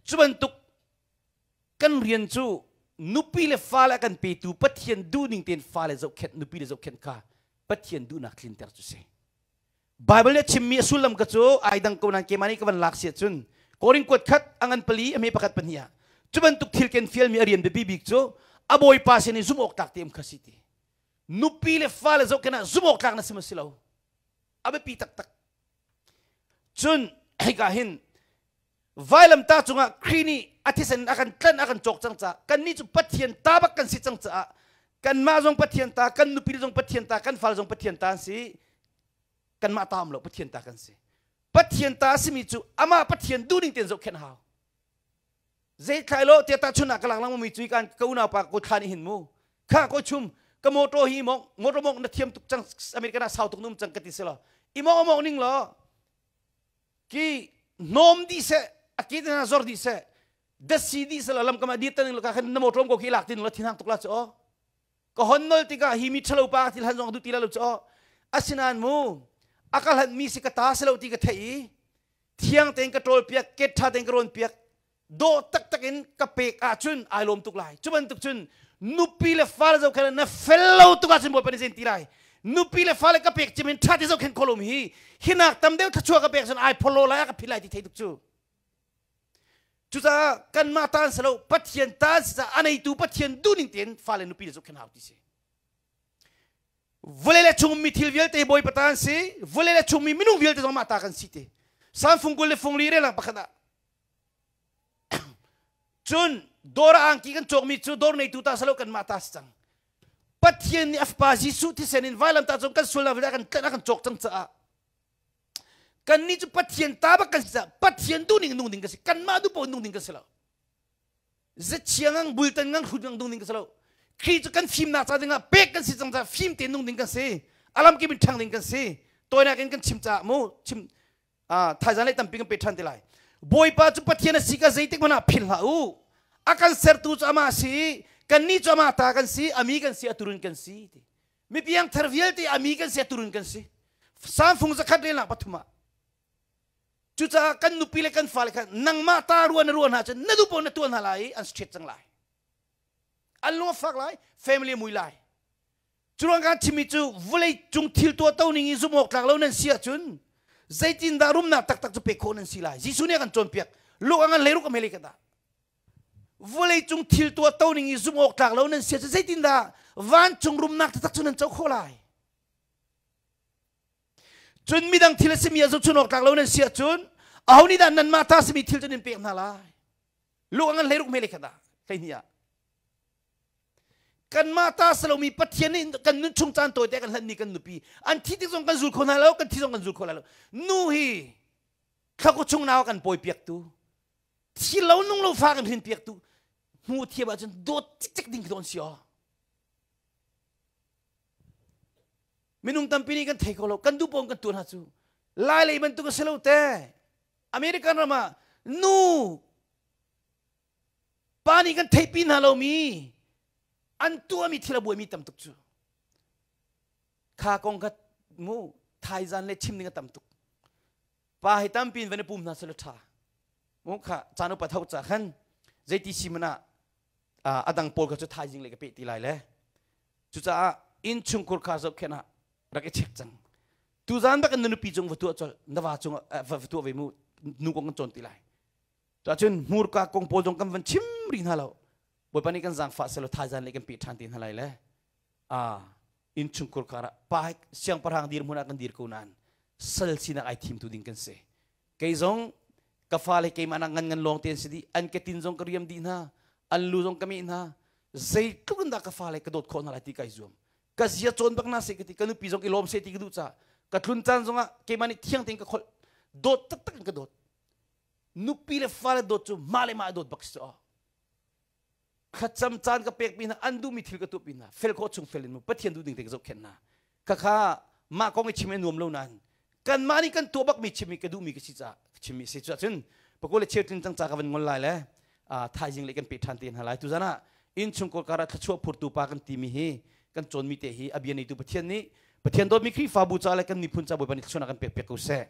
cu bantuk kan rian cu nupi le fale a kan petu Pathian duhning tein fale zohkhenh nupi le zohkhenh kha Pathian duhnak tlinter cu si Bible nih a chimmi a sullam ka cu ai dang ko nain keimah nih ka van lak si ahcun Korin kuat khat a ngan pali a hme pakhat pahnih ah cu bantuk thil ken fialmi a rian biapi bik cu a bawipa sin i zumh awk tlak te um kha si ti nupi le fale zohkhenh ah zumh awk tlak na si ma si lo a biapi taktak. Cun hika hin vailamtah cungah Khrih nih a thisen a kan tlanh a kan cawk cang caah kannih cu Pathian ta bak kan si cang caah kanmah zong Pathian ta, kan nupi zong Pathian ta, kan fale zong Pathian ta an si. Kanmah ta um lo, Pathian ta kan si. Pathian ta a simi cu amah Pathian duhning tein zohkhenh hau. Zeithlai lo tiah tahchun ah ka lak langmami cu kan ka unau pa ko thla nih hin mu. Kha ko chum ka motor hi mong motor mong na thiam tuk cang American ah sau tuk num cang ka ti si lo. I mong mong ning lo ki nom di se a ke na zor di se dasi di se la lam kama di tan lo ka khan na motor ko ki lak tin lo thin hang tuk la chu o ka hon nol tikah hi mi ṭhalo pa thil han zong du ti la lo chu o asinan mu akal han mi si ka ta se lo ti ka thei i thiang tein ka ṭawl piak ket ṭha tein ka rawn piak dawh taktak in ka pek ahcun ai lawm tuk lai cu bantuk cun nupi le fale zohkhenh na fel lo tuk ahcun Bawipa nih zein ti lai nupi le fale ka pek cim in ṭha te zohkhenh kho lomi hi hinak tam deuh thluachuah ka pek cun ai pholo lai a ka phil lai ti thei tuk cu cucaah kanmah taan si lo Pathian taan si caah a neitu Pathian duhning tein fale nupi le zohkhenh hau ti si vawlei le chungmi thil vialte Bawipa ta an si vawlei le chungmi minung vialte zong mah ta kan si ti Salm fung 20 le fung li relak pakhat ah cun dawr ah angki kan cawkmi cu dawr neitu ta salo kanmah ta si cang Pathian nih a fapa Jesuh thisen in vailamtah cung kan sualnak vialte a kan tlanh a kan cawk cang caah kannih cu Pathian ta bak kan si caah Pathian duhning nung ding kan si kanmah duh paoh nung ding kan si lo zachia ngang bultan ngang hrut ngang nung ding kan si lo Khrih cu kan fimnak ca dingah pek kan si cang caah fim tein nung ding kan si alam kip in ṭhang ding kan si tawinak in kan chim caah mu chim thaizang lei tampi kan pe ṭhan te lai Bawipa cu Pathian a si ka zeitik hmanh ah philh hlah u a kan sertu cu amah a si kannih cu amah ta kan si ami kan si a turun kan si ti mi piangthar vialte ami kan si a turun kan si Salm fung zakhat relnak pathum ah cucaah kan nupi le kan fale kha nangmah ta rua na rua hna cun na duh paoh na tuah hna lai i an straight cang lai an lung a fak lai family mui lai Curuang kan chimmi cu vawlei cung thil tuahto ning i zumh awk tlak lo nan si ahcun zeitindah rumnak taktak cu pek khawh nan si lai? Jesuh nih a kan cawnpiak. Luka ngan hleiruk a hmelei ka dah. Vawlei cung thil tuahto ning i zumh awk tlak lo nan si ahcun zeitindah vancung rumnak taktak cu nan co khawh lai? Cun midang thil a simi ah zohchun awk tlak lo nan si ahcun aho nih dah nanmah ta simi thil cu nan pek hna lai? Luka ngan hleiruk hmelei ka dah. 12 ah. Kanmah ta si lomi Pathian nih kan nun chung caan tawite kan hlanmi kan nupi an thi tik zong kan zul kho hna lo kan thi zong kan zul kho lai lo nu hi thlaku chung nau kan pawi piaktu thi lo nung lo fa kan hrin piaktu hmu thiam ahcun dawt cikcek ding khi an si aw minung tampi nih kan thei ko lo kan duh pawn kan tuan ha cu lai lei bantuk a si lo te American ram ah nu Pa nih kan theihpi hna lomi an tuahmi thil a buaimi tam tuk cu. Kha kong kha mu thaizan le chim ding a tam tuk. Pa hi tampi in van i pum hna sel ṭha. Mu kha caan upat hau ca khan zeiti si man ah a dang pawl kha cu thaizing le ka peh ti lai le. Cucaah innchungkhur kha zohkhenh ah rak i check cang. Tuzan bak in na nupi cung va tuah colh, na va cung va tuah ve mu nu kong kan cawn ti lai. Cuahcun hmurka kong pawl zong kan van chim rih hna lo. Bawipa nih kan zaangfah selaw thaizan le kan pe ṭhan te hna lai le a innchungkhur kar ah pa siangpahrang dirhmun ah kan dir ko nain sal sinak ai thimtu ding kan si. Kei zong ka fale keimah nak ngan ngan lawng te an si dih an ketin zong ka riam dih hna an lu zong ka meh hna zeitluk in dah ka fale ka dawt khawh hna lai ti kai zuam ka zia cawn bak na se ka ti ka nupi zong i lawm se ti ka duh caah ka tlun caan zongah keimah nih thiang tein ka kholh dawt taktak in ka dawt nupi le fale dawt cu mah le mah dawt bak si thlacam caan ka pek mi hna an duhmi thil ka tuah pi hna fel khawh chung fel in mu Pathian duh ding te ka zohkhenh hna khakha mah kong i chim i nuam lo nain kanmah nih kan tuah bak mi chim i ka duhmi ka si caah chimmi si cu cun pakul le cheu tlin cang ca ka van ngol lai le thaizing le kan pe ṭhan te hna lai tuzan ah innchungkhar kar ah thluachuah phurtu pa kan timi hi kan cawnmi te hi a bia neitu Pathian nih Pathian dawtmi Khrihfabu ca le kan miphun ca Bawipa nih thluachuahnak kan pek piak ko seh.